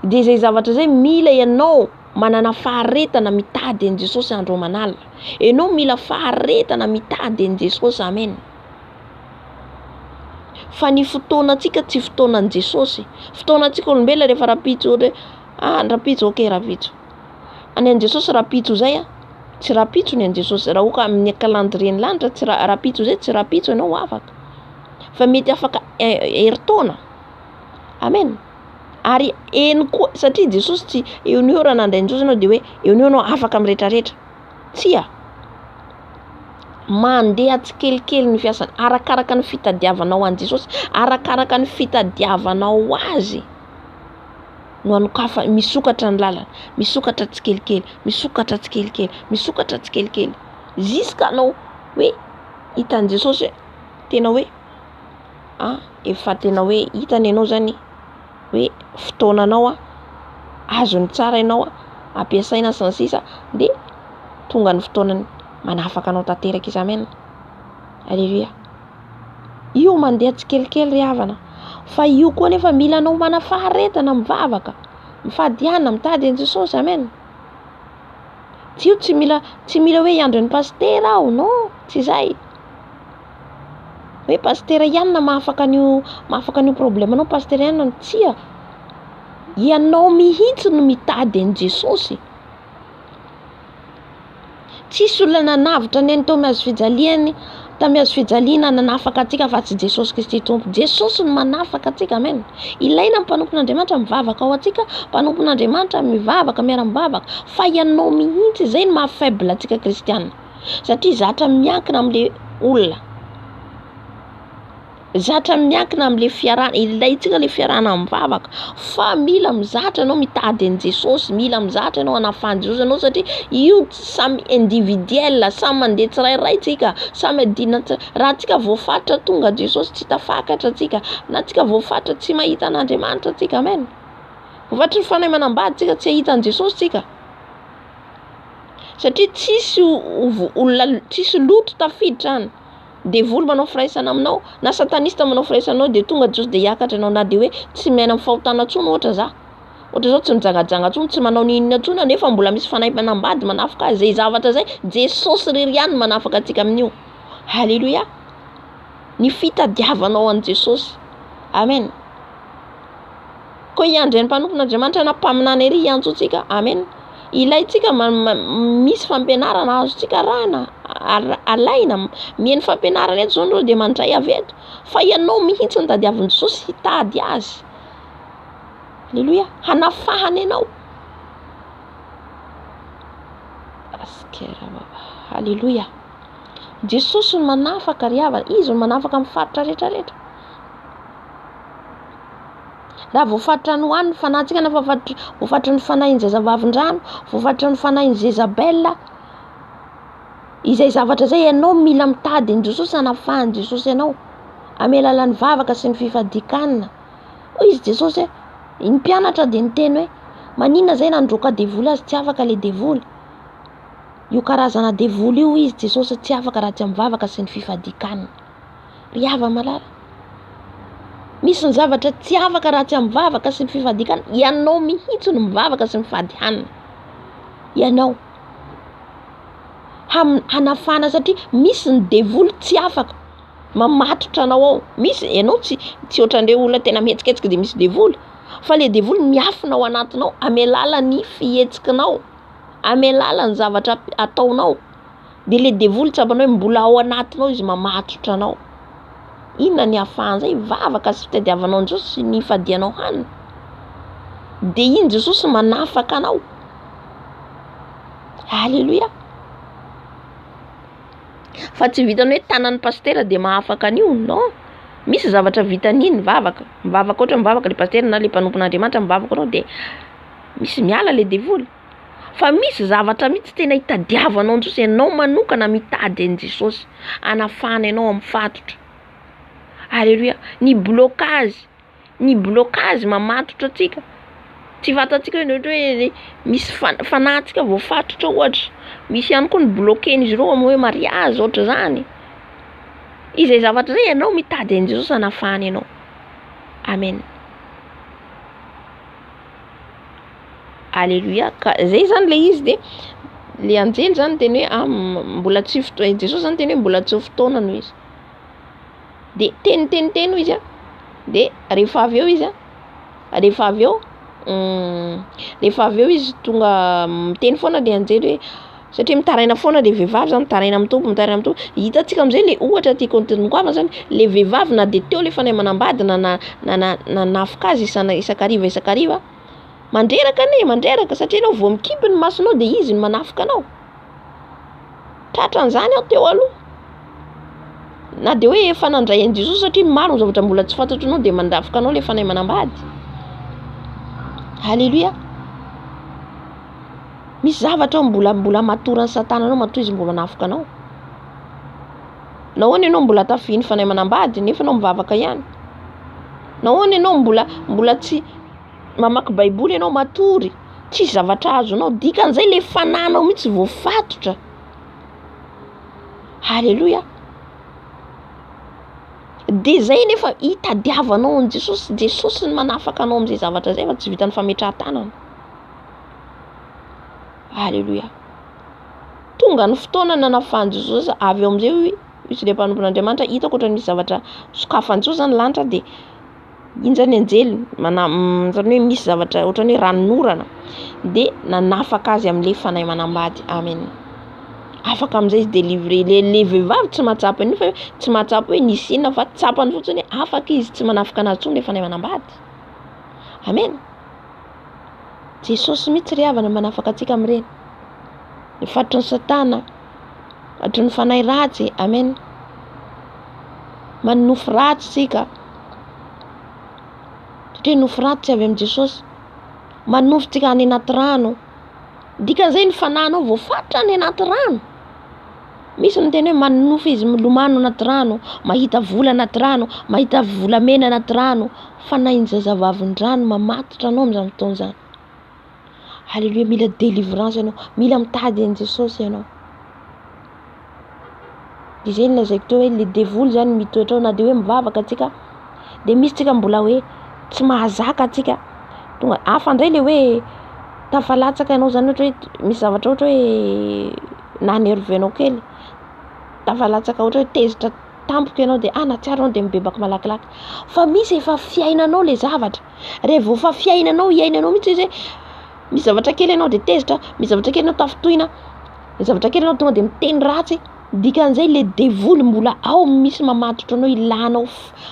Dia izay zavatra izay mila ianao manana faharetana mitady an'i Jesosy andro aman'alina. Ianao mila faharetana mitady an'i Jesosy. Amen. Fa ny fotoanantsika tsy fotoanan'i Jesosy. Fotoanantsika olombelona rehefa rahampitso ohatra hoe ah rahampitso ok rahampitso. Ny an'i Jesosy rahampitso izay a, tsy rahampitso ny an'i Jesosy. Raha ohatra amin'ny calendrier ny lanitra tsy rahampitso izay tsy rahampitso ianao ho afaka. Fa mety afaka herintaona. Amen. Ary eny koa satria Jesosy tsy eo no eo raha nandray an'i Jesosy ianao dia hoe eo no eo ianao afaka amin'ny retraretra. Tsia. Mandeha tsikelikely ny fiasany arakaraka ny fitadiavanao an'i Jesosy, arakaraka ny fitadiavanao azy. no anokafa, misokatra ny lalana, misokatra tsikelikely, misokatra tsikelikely, misokatra tsikelikely, jusqu'à anao hoe hitan'i Jesosy hoe tena hoe ah efa tena hoe hitany ianao zany hoe fotoananao ah, azony tsara ianao ah, ampiasaina sy ny sisa de tonga ny fotoanany manafaka anao tanteraka izy, amen, aleloia. Io mandeha tsikelikely ry havana fa io koa nefa mila anao mana faharetana mivavaka, mifady hanina, mitady an'i Jesosy, amen. Tsy io tsy mila tsy mila hoe hiandry an'i pasitera aho, non tsy izay. Hoe pasitera ihany no mahafaka an'io mahafaka an'io problemenao pasitera ihany no, tsia! Ianao mihitsy no mitady an'i Jesosy. Tsisy olona nanavotra ny ainy teo amin'ny hazo fijaliany, tamin'ny hazo fijaliana nanafaka antsika fa tsy Jesosy Kristy Tompo. Jesosy no manafaka antsika, amen. Ilaina ny mpanompon'Andriamanitra mivavaka ho antsika, mpanompon'Andriamanitra mivavaka, miara-mivavaka, fa ianao mihitsy izay no maha faible antsika kristiana. Satria zatra miankina amin'le olona. Zatra miankina amle fiarahana, ilaintsika le fiarahana mivavaka fa mila mizatra ianao mitady an'i Jesosy, mila mizatra ianao hanafahan'i Jesosy anao satria io samy individuel, samy mandeha tsirairay tsika, samy adinina tsirairay, raha tsika voafaritra tonga Jesosy tsy tafakatra tsika, na tsika voafaritra tsy mahita an'Andriamanitra tsika, amen, voafaritry ny fanahy manambady tsika tsy hahita an'i Jesosy tsika, satria tsisy olona tsisy loto tafiditra any. Devoly manao firaisana aminao na sataniste manao firaisana aminao de tonga Jesosy de hiakatra ianao na de hoe tsy miaina amin'ny fahotana tsony ohatra za, ohatra zao tsy mijangajanga tsony, tsy manao n'inona tsony aho nefa mbola misy fanahy manambady manafika ahy, zay zavatra zay Jesosy irery ihany no manafaka antsika amin'io, Alléluia, ny fitadiavanao an'i Jesosy, Amen, koa hiandry an'ny mpanompon'Andriamanitra na mpaminany ery hiantso antsika, Amen. Ilaintsika misy fampianarana azontsika arahina, alaina, mihaino fampianarana eto zao nareo de mandray avy eto, fa ianao mihitsy no tadiavin'i Jesosy hitady azy, aleloia, hanafahany anao. Aleloia, Jesosy no manafaka ry havana, Izy no manafaka amin'ny faritra rehetra rehetra. Raha voafaritra any ho any ny fanahintsika na voafaritry ny fanahin'ny zazavavindrano, voafaritry ny fanahin'i Jezabela, izay zavatra izay ianao mila mitady an'i Jesosy hanafahan'i Jesosy anao amin'ny alalan'ny vavaka sy ny fifadian-kanina. Hoy izy Jesosy hoe, ny mpianatra dia niteny hoe, maninona izay nandroaka devoly azy tsy afaka ilay devoly. Io karazana devoly io hoy izy Jesosy tsy afaka raha tsy amin'ny vavaka sy ny fifadian-kanina. Ry hava-malala, misy ny zavatra tsy afaka raha tsy amin'ny vavaka sy ny fifadian-kanina. Ianao mihitsy no mivavaka sy mifady hanina. Ianao. Ham- hanafana satria misy ny devoly tsy afaka mamatotra anao ao. Misy, ianao tsy tsy ohatran'ireo olona tena mihetsiketsika dia misy devoly. Fa le devoly miafina ao anatinao amin'ny alalan'ny fihetsikinao, amin'ny alalan'ny zavatra ataonao. de le devoly tsapanao hoe mbola ao anatinao izy mamatotra anao, inona ny ahafahan'izay? Vavaka sy fitadiavanao an'i Jesosy sy ny hifadianao hanina, de iny Jesosy manafaka anao, aleloia, fa tsy vitan'ny hoe tanan'ny pasitera de mahafaka an'io, non, misy zavatra vitan'iny vavaka, mivavaka ohatra hoe mivavaka le pasitera na le mpanompon'Andriamanitra mivavaka anao de misy miala le devoly. Fa misy zavatra mihitsy tena itadiavanao an'i Jesosy, ianao manokana mitady an'i Jesosy hanafahana anao amin'ny fatotra. Aleloia. Ny blocage, ny blocage mamatotra antsika. Tsy fantatsika hoe ohatra hoe misy fa- fanahintsika voafatotra ohatra, misy ihany koa ny bloquer-n'izy ireo amin'ny hoe mariazy ohatra zany. Izay zavatra izay ianao mitady an'i Jesosy hanafahany anao. Amen. Aleloia, ka zay zany le izy de le anjely zany niteny hoe ah mbola tsy fotoa- Jesosy zany niteny hoe mbola tsy fotoanany hoy izy, de teniteniteny hoy izy a, de rehefa avy eo izy a, rehefa avy eo rehefa avy eo izy tonga miteny foana le anjely hoe satria mitaraina foana le vehivavy zany, mitaraina amin'ny Tompo, mitaraina amin'ny Tompo, hitantsika am'zay le ohatra tiako tongavana zany, le vehivavy na de teo le fanahy manambady na na na nanafika azy isana- isan-kariva isan-kariva, mandreraka anie, mandreraka satria anao vao mikipy ny masonao de izy no manafika anao, tratran'izany aho teo aloha, na de hoe efa nandray an'i Jesosy satria maro ny zavatra mbola tsy fantatrinao de manafika anao le fanahy manambady, aleloia. Misy zavatra ao mbola mbola matoran'i satana anao matoa izy mbola manafika anao. Nahoana ianao mbola tafihin'ny fanahy manambady nefa ianao mivavaka ihany? Nahoana ianao mbola mbola tsy mamaky baiboly ianao matory, tsisy zavatra azonao, dikan'izay le fanahinao mihitsy voafatotra. Aleloia. De zay nefa hitadiavanao an'i Jesosy, Jesosy no manafaka anao amin'izay zavatra zay fa tsy vitan'ny fametrahan-tanana. Aleloia. Tonga ny fotoana nanafahan'i Jesosy avy eo amizay hoy izy le mpanompon'Andriamanitra hitako ohatran'ny misy zavatra sokafan'i Jesosy zany lanitra de iny zany anjely mana- zany hoe misy zavatra ohatran'ny hoe ranonorana de nanafaka azy amle fanahy manambady. Amen. Afaka amizay izy délivré. Le le vehivavy tsy mahatsapa an'io fa hoe tsy mahatsapa hoe nisy inona fa tsapany fotsiny hoe afaka izy, tsy manafika anazy intsony le fanahy manambady. Amen. Jesosy mihitsy ry havana manafaka antsika amin'ireny. Ny fatotry ny satana, fatotry ny fanahy ratsy. Amen. Manonofy ratsy tsika. Satria nofy ratsy tsy avy amin'i Jesosy. Manonofy tsika any anaty rano. Dikan'izay ny fanahinao voafatotra any anaty rano. Misy miteny hoe manonofy izy milomano anaty rano, mahita vola anaty rano, mahita volamena anaty rano. Fanahin'ny zazavavindrano mamatotra anao amin'izany fotoana izany. Alléluia, mila délivrance ianao, mila mitady an'i Jesosy ianao. De zay no lazaiko teo hoe le devoly zany mitoetra ao na de hoe mivavaka antsika de misy tsika mbola hoe tsy mahazaka antsika. Tonga hafa indray le hoe tafalatsaka ianao zany ohatra hoe misy zavatra ohatra hoe naha-nerveux anao kely, tafalatsaka ohatra hoe tezitra tampoka ianao de ah nahatsiaro anao de mibebaka malakilaky. Fa misy efa fiainanao le zavatra, rehefa efa fiainanao iainanao mihitsy izy hoe misy zavatra kely ianao de tezitra, misy zavatra kely ianao tafintohina, misy zavatra kely ianao tonga de miteny ratsy, dikan'izay le devoly mbola ao misy mamatotra anao ilanao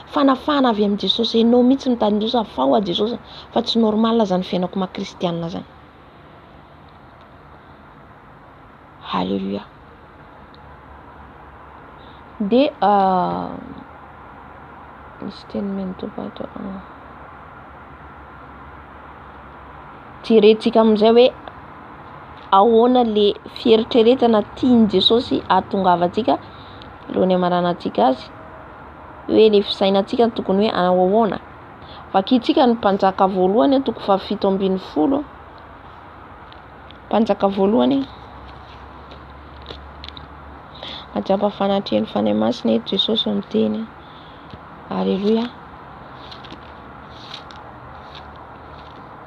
fanafahana avy amin'i Jesosy, ianao mihitsy mitady an'i Jesosy, afaho aho Jesosy fa tsy normal zany fiainako maha kristianina zany. Alléluia. De misy teny omen'ny Tompo ato. Jerentsika amin'izay hoe ahoana le fieritreretana tian'i Jesosy ahatongavantsika alohan'ny hamaranantsika azy, hoe le fisainantsika tokony hoe hanao ahoana. Vakintsika ny mpanjaka voalohany toko faha 17. Mpanjaka voalohany. Mahatsapa fanatrehan'ny Fanahy Masina eto Jesosy miteny. Alléluia.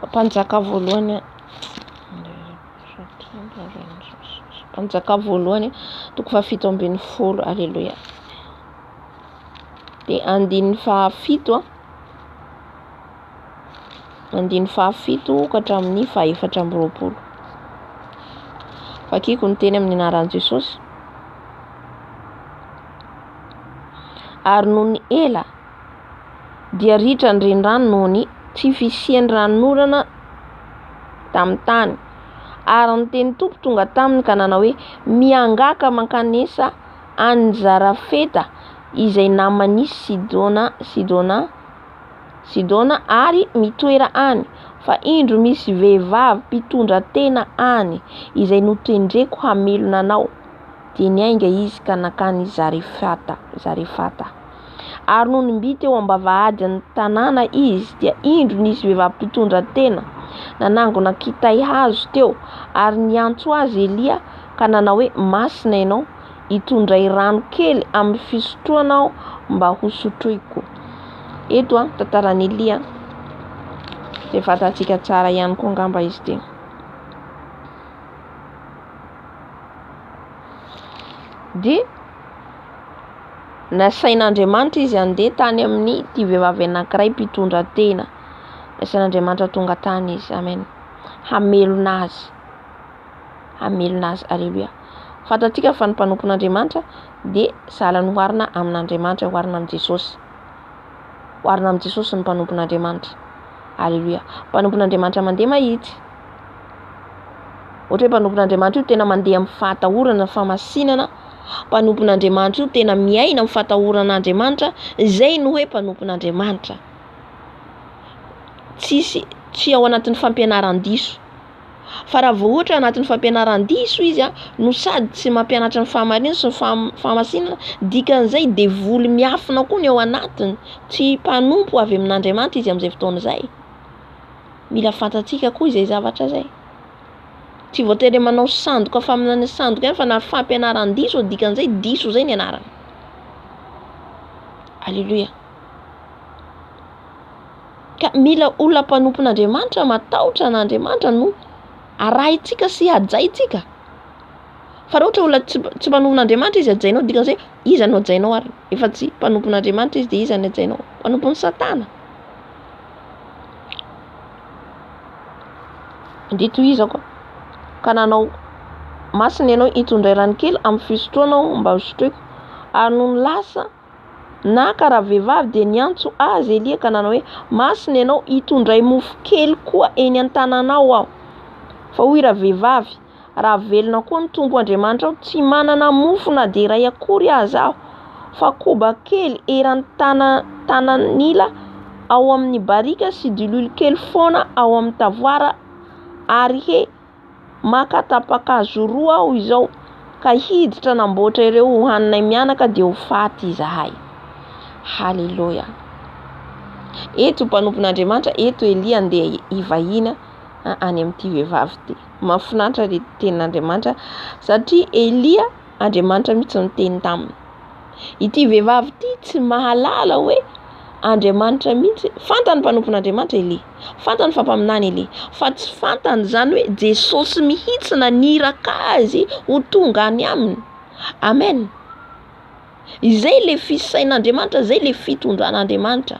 Mpanjaka voalohany. Mpanjaka voalohany toko faha 17. Alléluia. De andininy faha 7, andininy faha 7 ka hatramin'ny faha 24. Vakiko ny teny amin'ny anaran'i Jesosy. Ary nony ela dia ritra ny renirano noho ny tsy fisian'ny ranonorana tamin'ny tany. Ary ny teny Tompo tonga taminy ka nanao hoe: miangaka mankanesa any Zarafeta izay naman'i Sidona, Sidona, Sidona ary mitoera any, fa indro misy vehivavy mpitondra tena any izay notendreko hamelona anao. Dia niainga izy ka nankany Zarefata, Zarefata. Ary nony mby teo am-bavahadin'ny tanàna izy, dia indro nisy vehivavy mpitondra tena nanangona kitay hazo teo, ary niantso azy Elia ka nanao hoe: masina ianao, itondray rano kely amin'ny fisotroana aho mba hosotroiko. Eto an, tantaran'i Elia, izay fantatsika tsara ihany koa angamba izy ity. Dia nasain'Andriamanitra izy handeha tany amin'ny ity vehivavy anankiray mpitondra tena. Nasain'Andriamanitra tonga tany izy, amen. Hamelona azy, hamelona azy, alléluia. Fantatsika fa ny mpanompon'Andriamanitra dia sahala noharina amin'Andriamanitra, oharina amin'i Jesosy. Oharina amin'i Jesosy ny mpanompon'Andriamanitra. Alléluia. Mpanompon'Andriamanitra mandeha mahitsy. Ohatra hoe mpanompon'Andriamanitra io tena mandeha amin'ny fahatahorana, fahamasinana. Mpanompon'Andriamanitra io tena miaina amin'ny fatahoran'Andriamanitra. Izay no hoe mpanompon'Andriamanitra. Tsisy, tsy ao anatin'ny fampianaran-diso. Fa raha vao ohatra anatin'ny fampianaran-diso izy a, no sady tsy mampianatra ny fahamarinana sy ny fahamasinana, dikan'izay devoly miafina koa ny ao anatiny. Tsy mpanompo avy amin'Andriamanitra izy amin'izay fotoana izay. Mila fantatsika koa izay zavatra izay. Tsy voatery manao sandoka faminaniana sandoka ihany fa na fampianaran-diso dikan'izay diso izay ny anarany. Alléluia. Ka mila olona mpanompon'Andriamanitra matahotra an'Andriamanitra no arahintsika sy hajaintsika. Fa raha ohatra olona tsy tsy mpanompon'Andriamanitra izy hajainao, dikan'izay iza no hajainao ary? Efa tsy mpanompon'Andriamanitra izy de iza no hajainao? Mpanompon'i Satana. Andeha tohizako. Ka nanao masina ianao hitondray rano kely amin'ny fisotroana aho mba hosotroiko. Ary nony lasa naka ravehivavy dia niantso azy Elia ka nanao hoe, Masina ianao, hitondray mofo kely koa eny an-tananao aho. Fa hoy ravehivavy, Raha velona koa ny Tompo Andriamanitrao, tsy manana mofo na dia iray akory aza aho, fa koba kely eran'ny tana tanan'ila ao amin'ny barika sy diloilo kely foana ao amin'ny tavoara ary he maka tapa-kazo roa aho izao ka hiditra namboatra ireo ho haninay mianaka dia ho faty izahay. Haleloia. Eto mpanompon'Andriamanitra, eto Elia andeha hivahiny any amin'ity vehivavy ity. Mahafinaritra le tenin'Andriamanitra satria Elia, Andriamanitra mihitsy niteny taminy. Ity vehivavy ity tsy mahalala hoe Andriamanitra mihitsy, fantany mpanompon'Andriamanitra Elia, fantany fa mpaminany Elia, fa tsy fantany izany hoe Jesosy mihitsy naniraka azy ho tonga any aminy. Amen. Izay le fisain'Andriamanitra, izay le fitondran'Andriamanitra.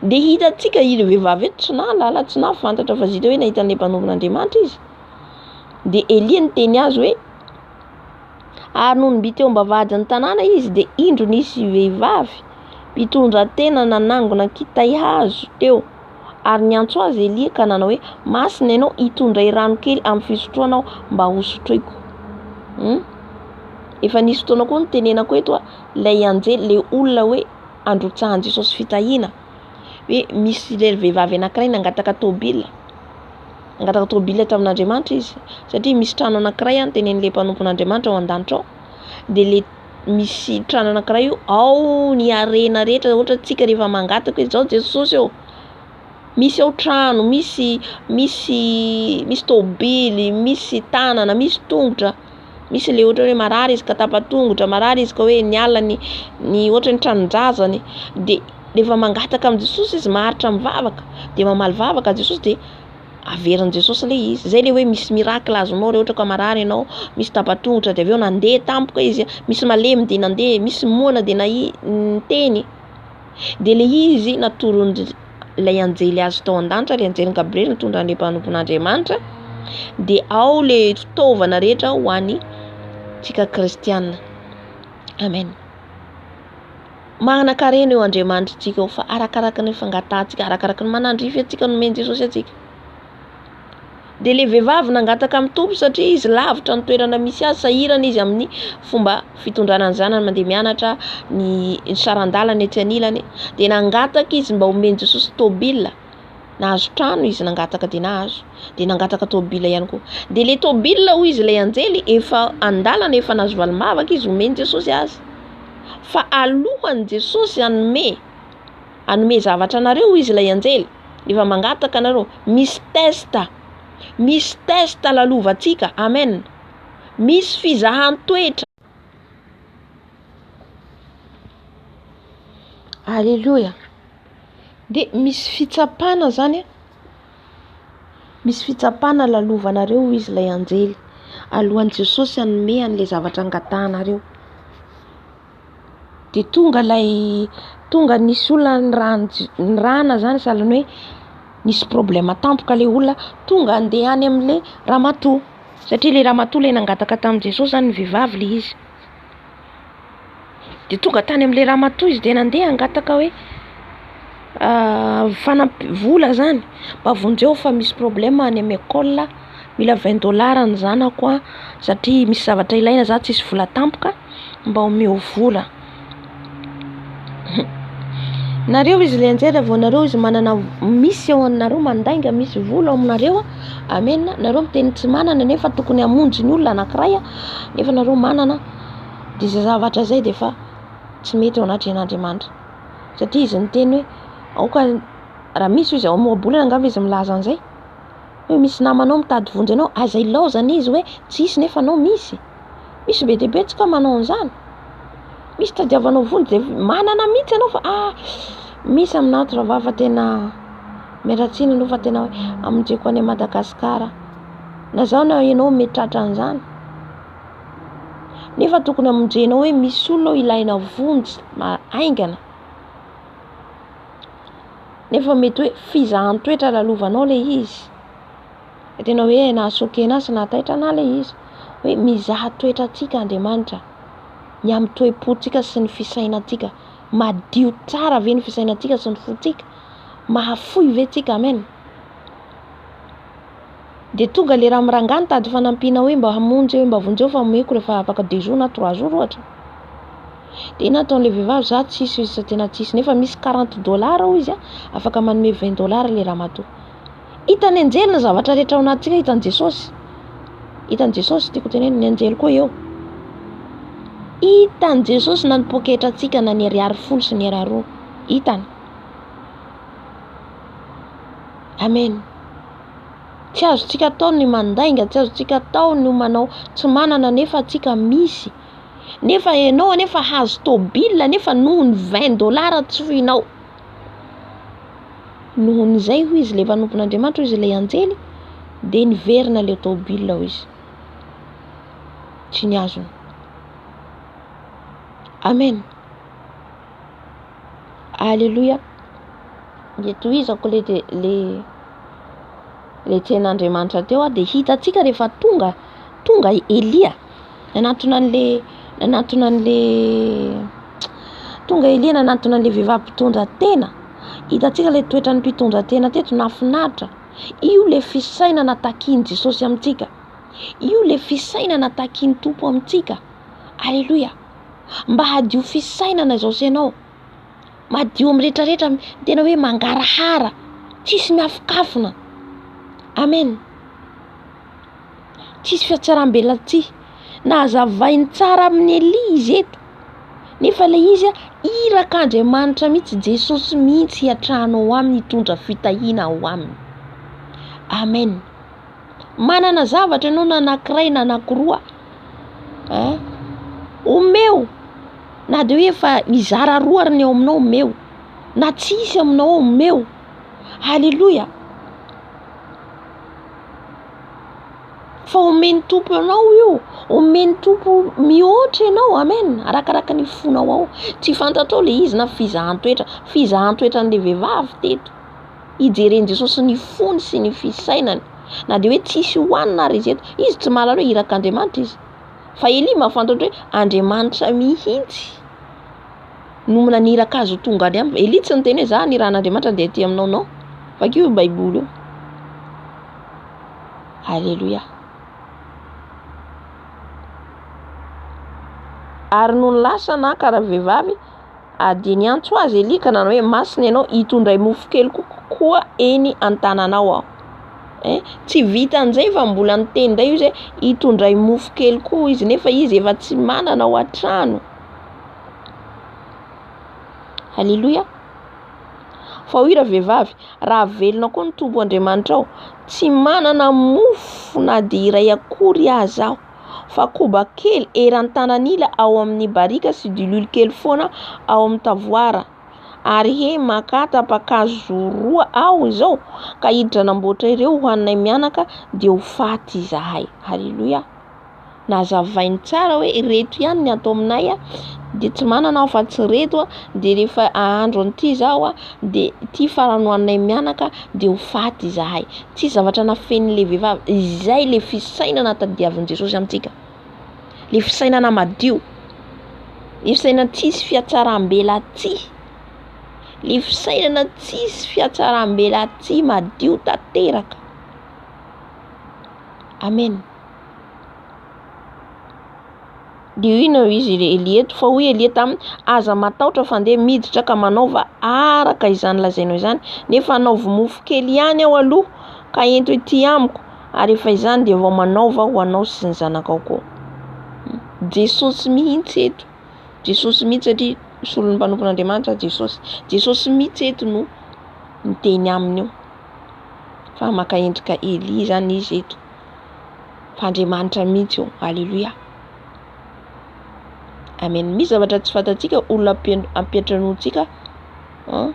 Dia hitantsika ily vehivavy eto tsy nahalala, tsy nahafantatra fa zita hoe nahita an'ilay mpanompon'Andriamanitra izy. Dia Elia niteny azy hoe, ary nony mby teo am-bavahadin'ny tanàna izy dia indro nisy vehivavy mpitondra tena nanangona kitay hazo teo. Ary niantso azy Elia ka nanao hoe, Masina ianao, hitondray rano kely amin'ny fisotroana aho mba hosotroiko. Hmm? Efa nisy fotoana koa nitenenako eto ilay anjely, ilay olona hoe androtsahan'i Jesosy fitahiana, hoe misy ilay vehivavy anankiray nangataka tôbila, nangataka tôbila tamin'Andriamanitra izy, satria misy trano anankiray an, tenenin'ilay mpanompon'Andriamanitra ao an-danitra ao, dia le misy trano anankiray io, ao ny harena rehetra, ohatra tsika rehefa mangataka hoe zao Jesosy ô, misy ao trano, misy misy misy tôbily, misy tanana, misy tongotra, misy le ohatra hoe marary izy ka tapa-tongotra, marary izy ka hoe niala ny ny ohatra ny tranon-jazany, de rehefa mangataka amin'i Jesosy izy maharitra mivavaka, de mamaly vavaka Jesosy de averin'i Jesosy le izy, zay le hoe misy miracle azonao raha ohatra ka marary ianao, misy tapa-tongotra de avy eo nandeha tampoka izy, misy malemy de nandeha, misy moana de nahi- niteny, de le izy natoron'i ilay anjely azy tao an-danitra, ilay anjelin'i Gabriela nitondra an'ilay mpanompon'Andriamanitra, dia ao le fitaovana rehetra ho an'ny tsika kristiana. Amen. Manan-karena eo Andriamanitritsika eo fa arakaraka ny fangatahantsika, arakaraka ny manandrify antsika nomen'i Jesosy antsika. Dia ilay vehivavy nangataka amin'ny Tompo satria izy lavitra ny toerana misy azy, sahirana izy amin'ny fomba fitondrana ny zanany mandeha mianatra, ny saran-dalana etsy anilany. Dia nangataka izy mba homen'i Jesosy tôbila. Nahazo trano izy nangataka dia nahazo. Dia nangataka tôbila ihany koa. Dia ilay tôbila hoy izy ilay anjely efa an-dalana efa nahazo valim-bavaka izy homen'i Jesosy azy. Fa alohan'i Jesosy hanome hanome zavatra anareo hoy izy ilay anjely, rehefa mangataka anareo, misy test, misy test lalovantsika, amen, misy fizahan-toetra. Aleloia, dia misy fitsapana zany an, misy fitsapana lalovanareo hoy izy ilay anjely, alohan'i Jesosy hanome an'ilay zavatra angatahanareo. Dia tonga ilay, tonga nisy olona nirahana zany sahalan'ny hoe nisy problème tampoka ilay olona, tonga andeha any amin'ilay ramatoa, satria ilay ramatoa ilay nangataka tamin'i Jesosy zany ny vehivavy ilay izy. Dia tonga tany amin'ilay ramatoa izy dia nandeha hangataka hoe fanamp- vola zany, mba vonjeo fa misy problème any amin'ny école, mila vingt dollars ny zanako an, satria misy zavatra ilaina za tsisy vola tampoka. Mba omeo vola. Nareo izy le anjely vao nareo izy manana misy eo aminareo mandainga misy vola ao aminareo amen nareo miteny tsy manana nefa tokony hamonjy ny olona anankiray nefa nareo manana de zay zavatra zay de efa tsy mety eo anatrehan'Andriamanitra satria izy niteny hoe aoka raha misy izy ao amin'ny ohabolana angamba izy milaza an'izay hoe misy namanao mitady vonjy anao aza ilaozana izy hoe tsisy nefa anao misy Misy be dia be tsika manao an'izany. Misy tadiavanao vonjy dia manana mihitsy ianao fa ah misy aminà ato rahavavy fa tena miala tsiny aloha fa tena hoe amonjeko any Madagasikara. Na zaho na ianao mety tratran'izany. Nefa tokony hamonjenao hoe misy olona ao ilaina vonjy haingana. Nefa mety hoe fizahan-toetra lalovanao le izy. Tena hoe nahasoky anahy sy nahataitra anahy le izy. Hoe mizaha toetra antsika Andriamanitra. Ny amin'ny toe-pontsika sy ny fisainantsika. Madio tsara ve ny fisainantsika sy ny fontsika? Mahafoy ve tsika? Amen. Dia tonga le ramirangahy nitady fanampiana hoe mba hamonjy hoe mba vonjeo fa omeko rehefa afaka deux jours na trois jours ohatra. Dia inona ataon'ilay vehivavy za tsisy izy tena tsisy nefa misy 40 dollars hoy izy afaka manome 20 dollars le ramatoa. Hitan'ny anjely ny zavatra rehetra ao anatintsika hitan'i Jesosy. Hitan'i Jesosy tiako tenenina ny anjely koa eo. Hitan'i Jesosy na ny poketrantsika na ny ariary folo sy ny ariary roa. Hitany. Amen. Tsy azontsika atao ny mandainga, tsy azontsika atao ny manao tsy manana nefa antsika misy. Nefa ianao anefa hazo tôbila nefa noho ny 20 dollars tsy foinao. Nohon'izay hoy izy le mpanompon'Andriamanitra hoy izy ilay anjely dia niverina le tôbila hoy izy. Tsy niazona. Amen. Alléluia. Dia tohizako le le le tenin'Andriamanitra teo dia hitantsika rehefa tonga tonga Elia nanantona an'le nanantona an'le tonga Elia nanantona an'le vehivavy mpitondra tena. Hitantsika le toetran'ny mpitondra tena teto nahafinaritra. Io le fisainana takian'i Jesosy amintsika. Io le fisainana takian'ny Tompo amintsika. Alléluia. Mba hadio fisainana izao sy ianao. Madio amin'ny rehetrarehetra, tena hoe mangarahara, tsisy miafokafona. Amen. Tsisy fiatsaram-belatsihy. Nazavainy tsara amin'i Elia izy eto. Nefa ilay izy irak'Andriamanitra mihitsy, Jesosy mihitsy hiatrano ao aminy, hitondra fitahiana ao aminy. Amen. Manana zavatra ianao na anankiray na anankiroa. Hein? Omeo. Na dia hoe efa mizara roa ary ny ao aminao, omeo. Na tsy hisy aminao ao, omeo. Alléluia. Fa omen'ny Tompo anao io, omen'ny Tompo mihoatra ianao, amen, arakaraka ny fonao ao. Tsy fantatrao le izy na fizahan-toetra, fizahan-toetran'le vehivavy teto. Hijeren'i Jesosy ny fony sy ny fisainany. Na dia hoe tsisy hohanina ary izy eto, izy tsy mahalala hoe irak'Andriamanitra izy. Fa Elia mahafantatra hoe Andriamanitra mihitsy no naniraka azy ho tonga any aminy. Elia tsy niteny hoe za nirahan'Andriamanitra andeha aty aminao, non. Vakio io baiboly io. Alléluia. Ary nony lasa naka ravehivavy, ary dia niantso azy Elia ka nanao hoe, Masina ianao, hitondray mofo kely kokoa eny an-tananao aho. Eh, tsy vitan'izay fa mbola niteny indray izy hoe, hitondray mofo kely koa izy, nefa izy efa tsy manana ao an-trano. Alléluia. Fa hoy ravehivavy, raha velona koa ny Tompo Andriamanitrao, tsy manana mofo na dia iray akory aza aho, fa koba kely eran'ny tanan'ila ao amin'ny barika sy diloilo kely foana ao amin'ny tavoara. Ary he, maka tapa-kazo roa aho izao, ka hiditra hanamboatra ireo ho haninay mianaka, dia ho faty izahay. Haleloia. Nazavainy tsara hoe ireto ihany ny ato aminay dia tsy manana aho fa tsy ireto dia rehefa ahandro an'ity izaho dia ity farany hohaninay mianaka dia ho faty izahay. Tsisy zavatra nafenin'ilay vehivavy. Izay ilay fisainana tadiavin'i Jesosy amintsika. Ilay fisainana madio. Ilay fisainana tsisy fihatsaram-belatsihy. Ilay fisainana tsisy fihatsaram-belatsihy madio tanteraka. Amen. Dia inona hoy izy Elia eto? Fa hoy Elia taminy, aza matahotra fa ndeha miditra ka manaova araka izany lazainao izany, nefa anaovy mofo kely ihany aho aloha ka ento ety amiko, ary efa izany dia vao manaova ho anao sy ny zanakao koa. Jesosy mihitsy eto, Jesosy mihitsy satria solon'ny mpanompon'Andriamanitra Jesosy. Jesosy mihitsy eto no miteny aminy io. Fa maka endrika Elia izany izy eto. Fa Andriamanitra mihitsy io. Alléluia. Amen. Misy zavatra tsy fantatsika olona ampiantranoantsika. Hein?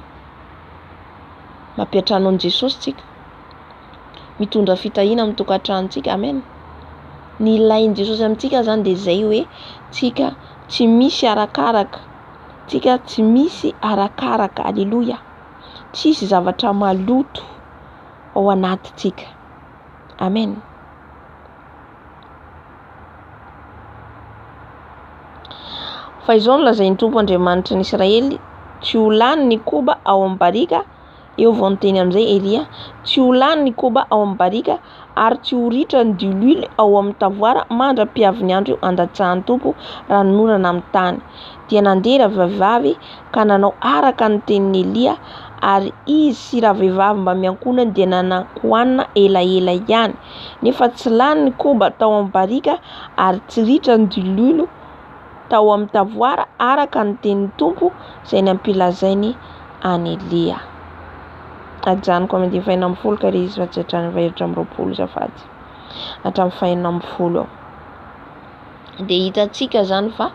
Mampiantrano an'i Jesosy tsika. Mitondra fitahiana amin'ny tokantranontsika. Amen. Ny ilain'i Jesosy amintsika zany dia izay hoe tsika tsy misy arakaraka, tsika tsy misy arakaraka, aleloia, tsisy zavatra maloto ao anatintsika. Amen. Fa izao no lazain'ny Tompo Andriamanitry ny Israely, tsy ho lany ny koba ao amin'ny barika, eo vao niteny amin'izay Elia, tsy ho lany ny koba ao amin'ny barika, ary tsy ho ritra ny diloilo ao amin'ny tavoara mandra-piavin'ny andro handatsahan'ny Tompo ranonorana amin'ny tany. Dia nandeha ravehivavy ka nanao araka ny tenin'i Elia, ary izy sy ravehivavy mbamin'ny ankohonany dia nanan-kohanina elaela ihany. Nefa tsy lany ny koba tao amin'ny barika ary tsy ritra ny diloilo tao amin'ny tavoara araka ny tenin'ny Tompo izay nampilazainy an'i Elia. Ajanoko amin'ny andininy fahenina ambin'ny folo ka re izy fa tsy hatrany faha-24 azafady. Hatramin'ny fahenina ambin'ny folo eo. Dia hitantsika zany fa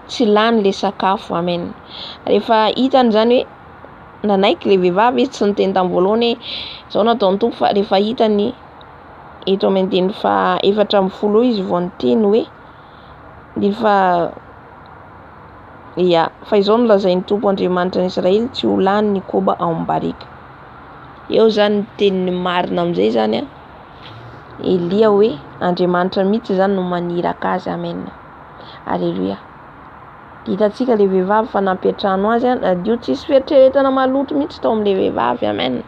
tsy lany le sakafo. Amen. Rehefa hitany zany hoe nanaiky le vehivavy izy, tsy niteny tamin'ny voalohany hoe zao nataon'ny Tompo, fa rehefa hitany eto amin'ny andininy faha-14 eo izy vao niteny hoe efa ya, fa izao no lazain'ny Tompo Andriamanitra ny Israely, tsy ho lany ny koba ao amin'ny barika. Eo zany ny teniny marina amin'izay zany a Elia hoe Andriamanitra mihitsy zany no maniraka azy. Amen. Aleloia. Hitantsika le vehivavy fa nampiantrano azy a, nadio tsisy fieritreretana maloto mihitsy tao amin'le vehivavy. Amen.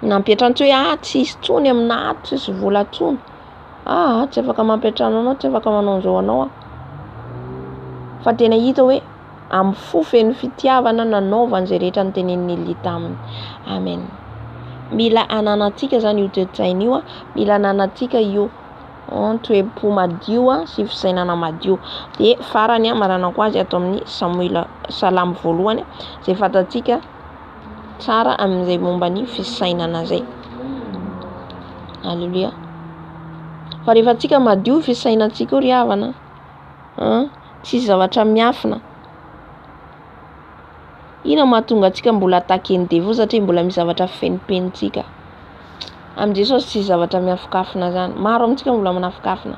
Nampiantrano tsy hoe ah tsisy tsony amina ato, tsisy vola tsony. Ah, tsy afaka mampiantrano anao, tsy afaka manao an'izao anao aho. Fa tena hita hoe amin'ny fo feno fitiavana nanaovany izay rehetra notenenin'i Elia taminy. Amen. Mila ananantsika zany io toe-tsaina io, mila ananantsika io toe-po madio sy fisainana madio. Dia farany maranako azy ato amin'ny Samoela Salamo voalohany izay fantatsika tsara amin'izay momba ny fisainana izay. Alléluia. Fa rehefa antsika madio fisainantsika io ry havana, tsisy zavatra miafina. Inona mahatonga antsika mbola attaquer-n'ny devoly satria mbola misy zavatra fenimpenintsika. Amin'i Jesosy tsisy zavatra miafikafina zany. Maro amintsika mbola manafikafina.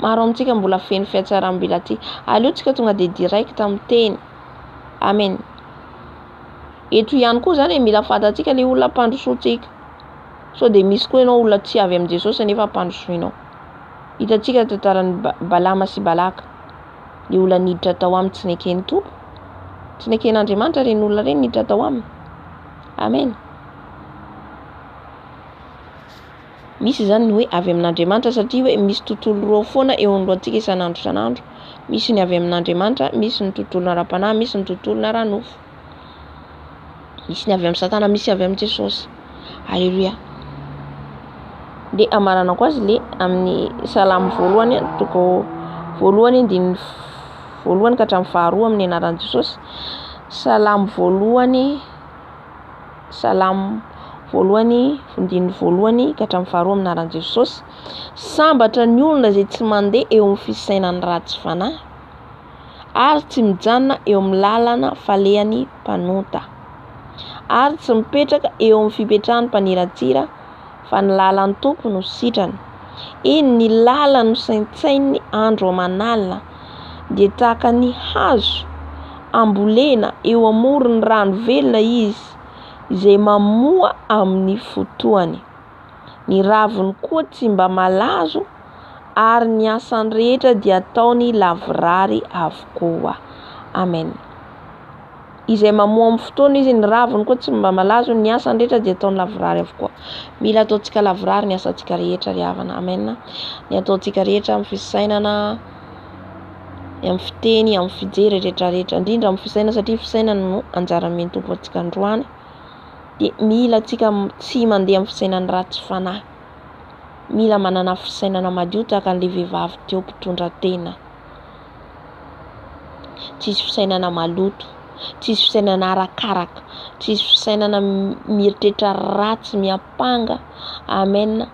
Maro amintsika mbola feno fihatsaram-belatsihy. Aleo tsika tonga dia direct miteny. Amen. Eto ihany koa zany mila fantatsika le olona ampandrosoantsika. Sao dia misy koa ianao olona tsy avy amin'i Jesosy nefa ampandrosoinao. Hitantsika ny tantaran'i Balama sy Balaka. Ny olona niditra tao aminy tsy neken'ny Tompo. Tsy neken'Andriamanitra ireny olona ireny niditra tao aminy. Amen. Misy izany ny hoe avy amin'Andriamanitra satria hoe misy tontolo roa foana eo anoloantsika isan'andro isan'andro. Misy ny avy amin'Andriamanitra, misy ny tontolo ara-panahy, misy ny tontolo ara-nofo. Misy ny avy amin'i Satana, misy avy amin'i Jesosy. Alléluia. Dia amaranako azy le amin'ny salamo voalohany, toko voalohany, andininy voalohany ka hatramin'ny faharoa amin'ny anaran'i Jesosy. Salamo voalohany, salamo voalohany, andininy voalohany ka hatramin'ny faharoa amin'ny anaran'i Jesosy. Sambatra ny olona izay tsy mandeha eo amin'ny fisainan'ny ratsy fanahy, ary tsy mijanona eo amin'ny lalana falehan'ny mpanota, ary tsy mipetraka eo amin'ny fipetrahan'ny mpaniratsira, fa ny lalan'ny Tompo no sitrany. Eny, ny lalany no saintsaininy andro aman'alina, dia tahaka ny hazo ambolena eo amoron'ny rano velona izy, izay mamoa amin'ny fotoany. Ny raviny koa tsy mba malazo, ary ny asany rehetra dia ataony lavorary avokoa. Amen. Izay mamoa amin'ny fotoana izy, ny raviny koa tsy mba malazo, ny asany rehetra dia ataony lavorary avokoa. Mila ataontsika lavorary ny asantsika rehetra ry havana. Amen. Ny ataontsika rehetra amin'ny fisainana, amin'ny fiteny, amin'ny fijery rehetra rehetra, indrindra amin'ny fisainana satria fisainana no anjara omen'ny Tompo antsika androany. Dia mila antsika tsy mandeha amin'ny fisainan'ny ratsy fanahy. Mila manana fisainana madio tahaka an'ilay vehivavy teo mpitondra tena. Tsisy fisainana maloto, tsisy fisainana arakaraka, tsisy fisainana mieritreritra ratsy, miampanga. Amen.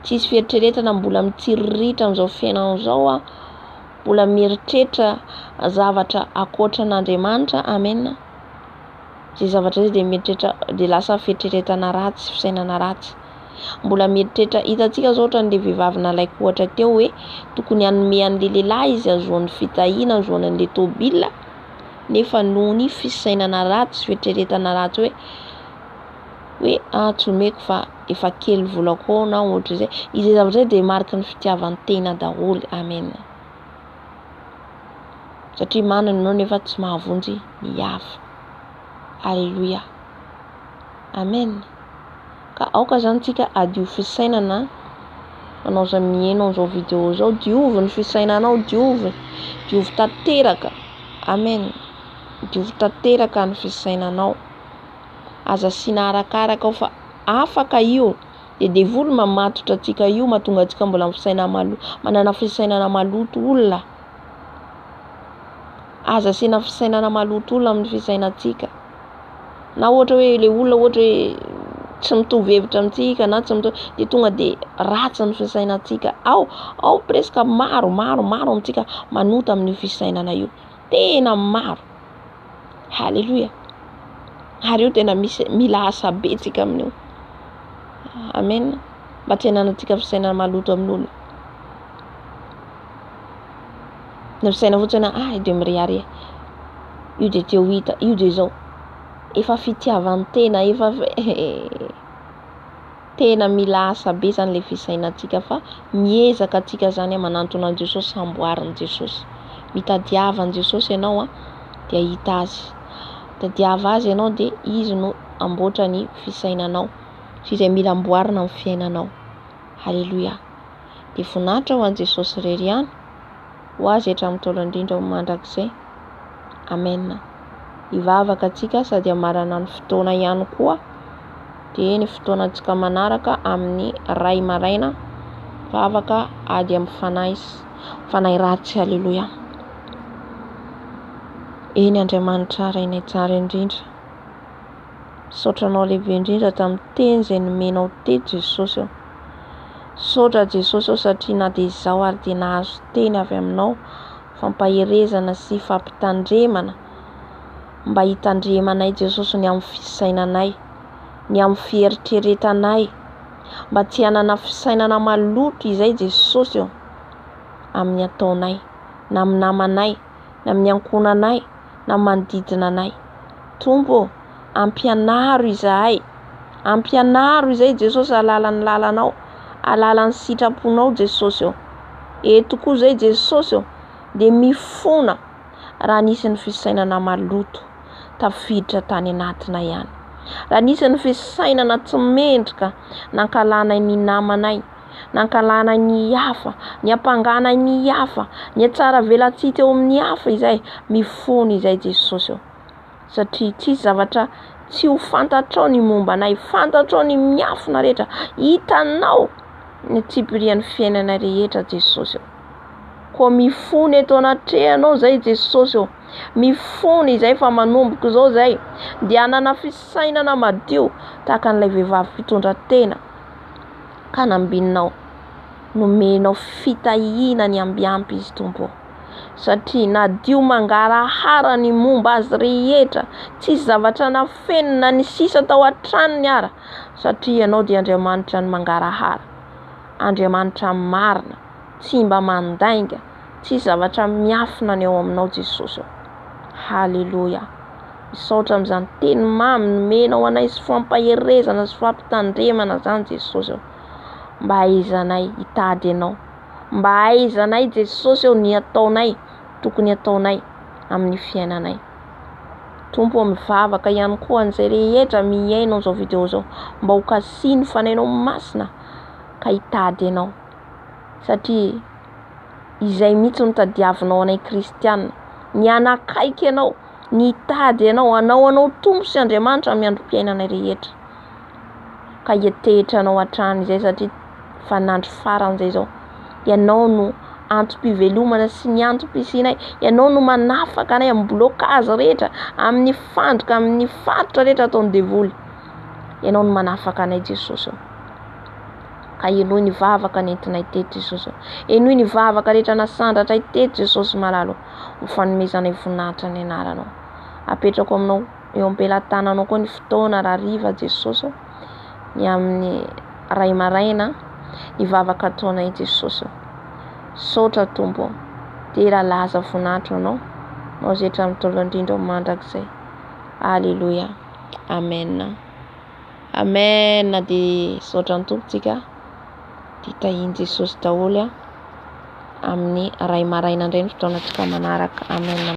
Tsisy fieritreretana mbola mitsiriritra amin'izao fiainana izao a, mbola mieritreritra zavatra ankoatra an'Andriamanitra. Amen. Izay zavatra izay dia mieritreritra, dia lasa fieritreretana ratsy, fisainana ratsy. Mbola mieritreritra, hitantsika zao ohatran'le vehivavy nalaiko ohatra teo hoe tokony hanome an'le lehilahy izy ahazoany fitahiana, ahazoany an'le tôbila, nefa noho ny fisainana ratsy, fieritreretana ratsy hoe hoe ah tsy omeko fa efa kely volako ao na ohatr'izay, izay zavatra izay de mariky ny fitiavan-tena daholo. Amen. Satria manana ianao nefa tsy mahavonjy ny hafa. Alléluia. Amen. Ka aoka zany tsika hadio fisainana, anao izay miheno an'izao video izao, diovy ny fisainanao, diovy, diovy tanteraka. Amen. Diovy tanteraka ny fisainanao. Aza asiana arakaraka ao fa afaka io. Dia devoly mamatotra antsika io, mahatonga antsika mbola misaina malo, manana fisainana maloto olona. Aza asiana fisainana maloto olona amin'ny fisainantsika. Na ohatra hoe le olona ohatra hoe tsy mitovy hevitra amintsika na tsy mitovy, dia tonga dia ratsy ny fisainantsika. Ao, ao presque maro, maro, maro amintsika manota amin'io fisainana io. Tena maro. Haleloia. Ary io tena misy mila asa be tsika amin'io. Amen. Mba tsy hananantsika fisainana maloto amin'olona. Ny fisaina fotsiny ah io dia mirehareha, io dia te ho hita, io dia izao. Efa fitiavan-tena, efa tena mila asa be zany le fisainantsika fa miezaka antsika zany manantona an'i Jesosy, hamboarin'i Jesosy. Mitadiava an'i Jesosy ianao a, dia hahita azy. Mitadiava azy ianao dia izy no hamboatra ny fisainanao sy izay mila amboarina amin'ny fiainanao. Haleloia. Dia voninahitra ho an'i Jesosy irery ihany, ho azy hatramin'ny taona indrindra ho mandrakizay. Amen. Hivavaka antsika sady hamarana ny fotoana ihany koa. Dia ny fotoanantsika manaraka amin'ny ray maraina, vavaka ady amin'ny fanahy fanahy ratsy. Aleloia. Eny Andriamanitra Rainay tsara indrindra. Misaotra anao lehibe indrindra tamin'ny teny izay nomenao teto Jesosy ô. Misaotra Jesosy ô satria na dia izaho ary dia nahazo teny avy aminao fampaherezana sy fampitandremana mba hitandremanay Jesosy ny amin'ny fisainanay, ny amin'ny fieritreretanay, mba tsy hanana fisainana maloto izay Jesosy ô amin'ny ataonay, na amin'ny namanay, na amin'ny ankohonanay, na manodidina anay. Tompo ô, ampianaro izahay, ampianaro izay Jesosy hahalala ny lalanao, hahalala ny sitraponao Jesosy ô. Eto koa izay Jesosy ô, dia mifona raha nisy ny fisainana maloto tafiditra tany anatinay any. Raha nisy ny fisainana tsy mendrika nankalanay ny namanay, nankalanay ny hafa, niampanganay ny hafa, nihatsaravelatsihy teo amin'ny hafa izay, mifona izay Jesosy ô. Satria tsisy zavatra tsy ho fantatrao ny momba anay, fantatrao ny miafina rehetra, hitanao ny tsipirian'ny fiainana rehetra Jesosy ô. Koa mifona eto anatrehanao izay Jesosy ô, mifona izay fa manomboka izao izay dia hanana fisainana madio tahaka an'ilay vehivavy mpitondra tena ka nambininao, nomenao fitahiana ny ambiampy izy Tompo ô. Satria nadio mangarahara ny momba azy rehetra, tsisy zavatra nafenina na ny sisa tao an-tranony ara, satria Ianao dia Andriamanitra ny mangarahara, Andriamanitra marina, tsy mba mandainga, tsisy zavatra miafina ny ao aminao Jesosy ô. Haleloia. Misaotra amin'izany teny mamy nomenao anay sy fampaherezana sy fampitandremana izany Jesosy ô. Mba hahaizanay hitady Anao. Mba hahaizanay Jesosy ô ny ataonay, tokony ataonay amin'ny fiainanay. Tompo ô mivavaka ihany koa an'izay rehetra mihaino an'izao video izao mba ho kasihin'ny Fanahinao Masina ka hitady Anao. Satria izay mihitsy no tadiavinao anay kristiana, ny hanakaiky Anao. Nitady Anao, hanao Anao Tompo sy Andriamanitra amin'ny androm-piainanay rehetra. Ka hiantehitra Anao hatrany izay satria vaninandro farany izay izao. Ianao no antom-pivelomana sy ny antom-pisianay. Ianao no manafaka anay amin'ny blocage rehetra, amin'ny fandrika, amin'ny faritra rehetra ataon'ny devoly. Ianao no manafaka anay Jesosy ô. Ka henoy ny vavaka nentinay teto Jesosy ô. Henoy ny vavaka rehetra nasandratray teto Jesosy malala ô. Ho fanomezanay voninahitra ny anaranao. Apetrako aminao eo am-pelatananao koa ny fotoana rahariva Jesosy ô. Ny amin'ny ray maraina ny vavaka ataonay Jesosy. Misaotra Tompo. Dera laza voninahitra anao. Anao izay hatramin'ny taolo indrindra ho mandrakizay. Alléluia. Amen. Amen. Dia misaotra ny Tompo tsika. Dia tahian'i Jesosy daholo a. Amin'ny ray maraina indray ny fotoanantsika manaraka. Amen.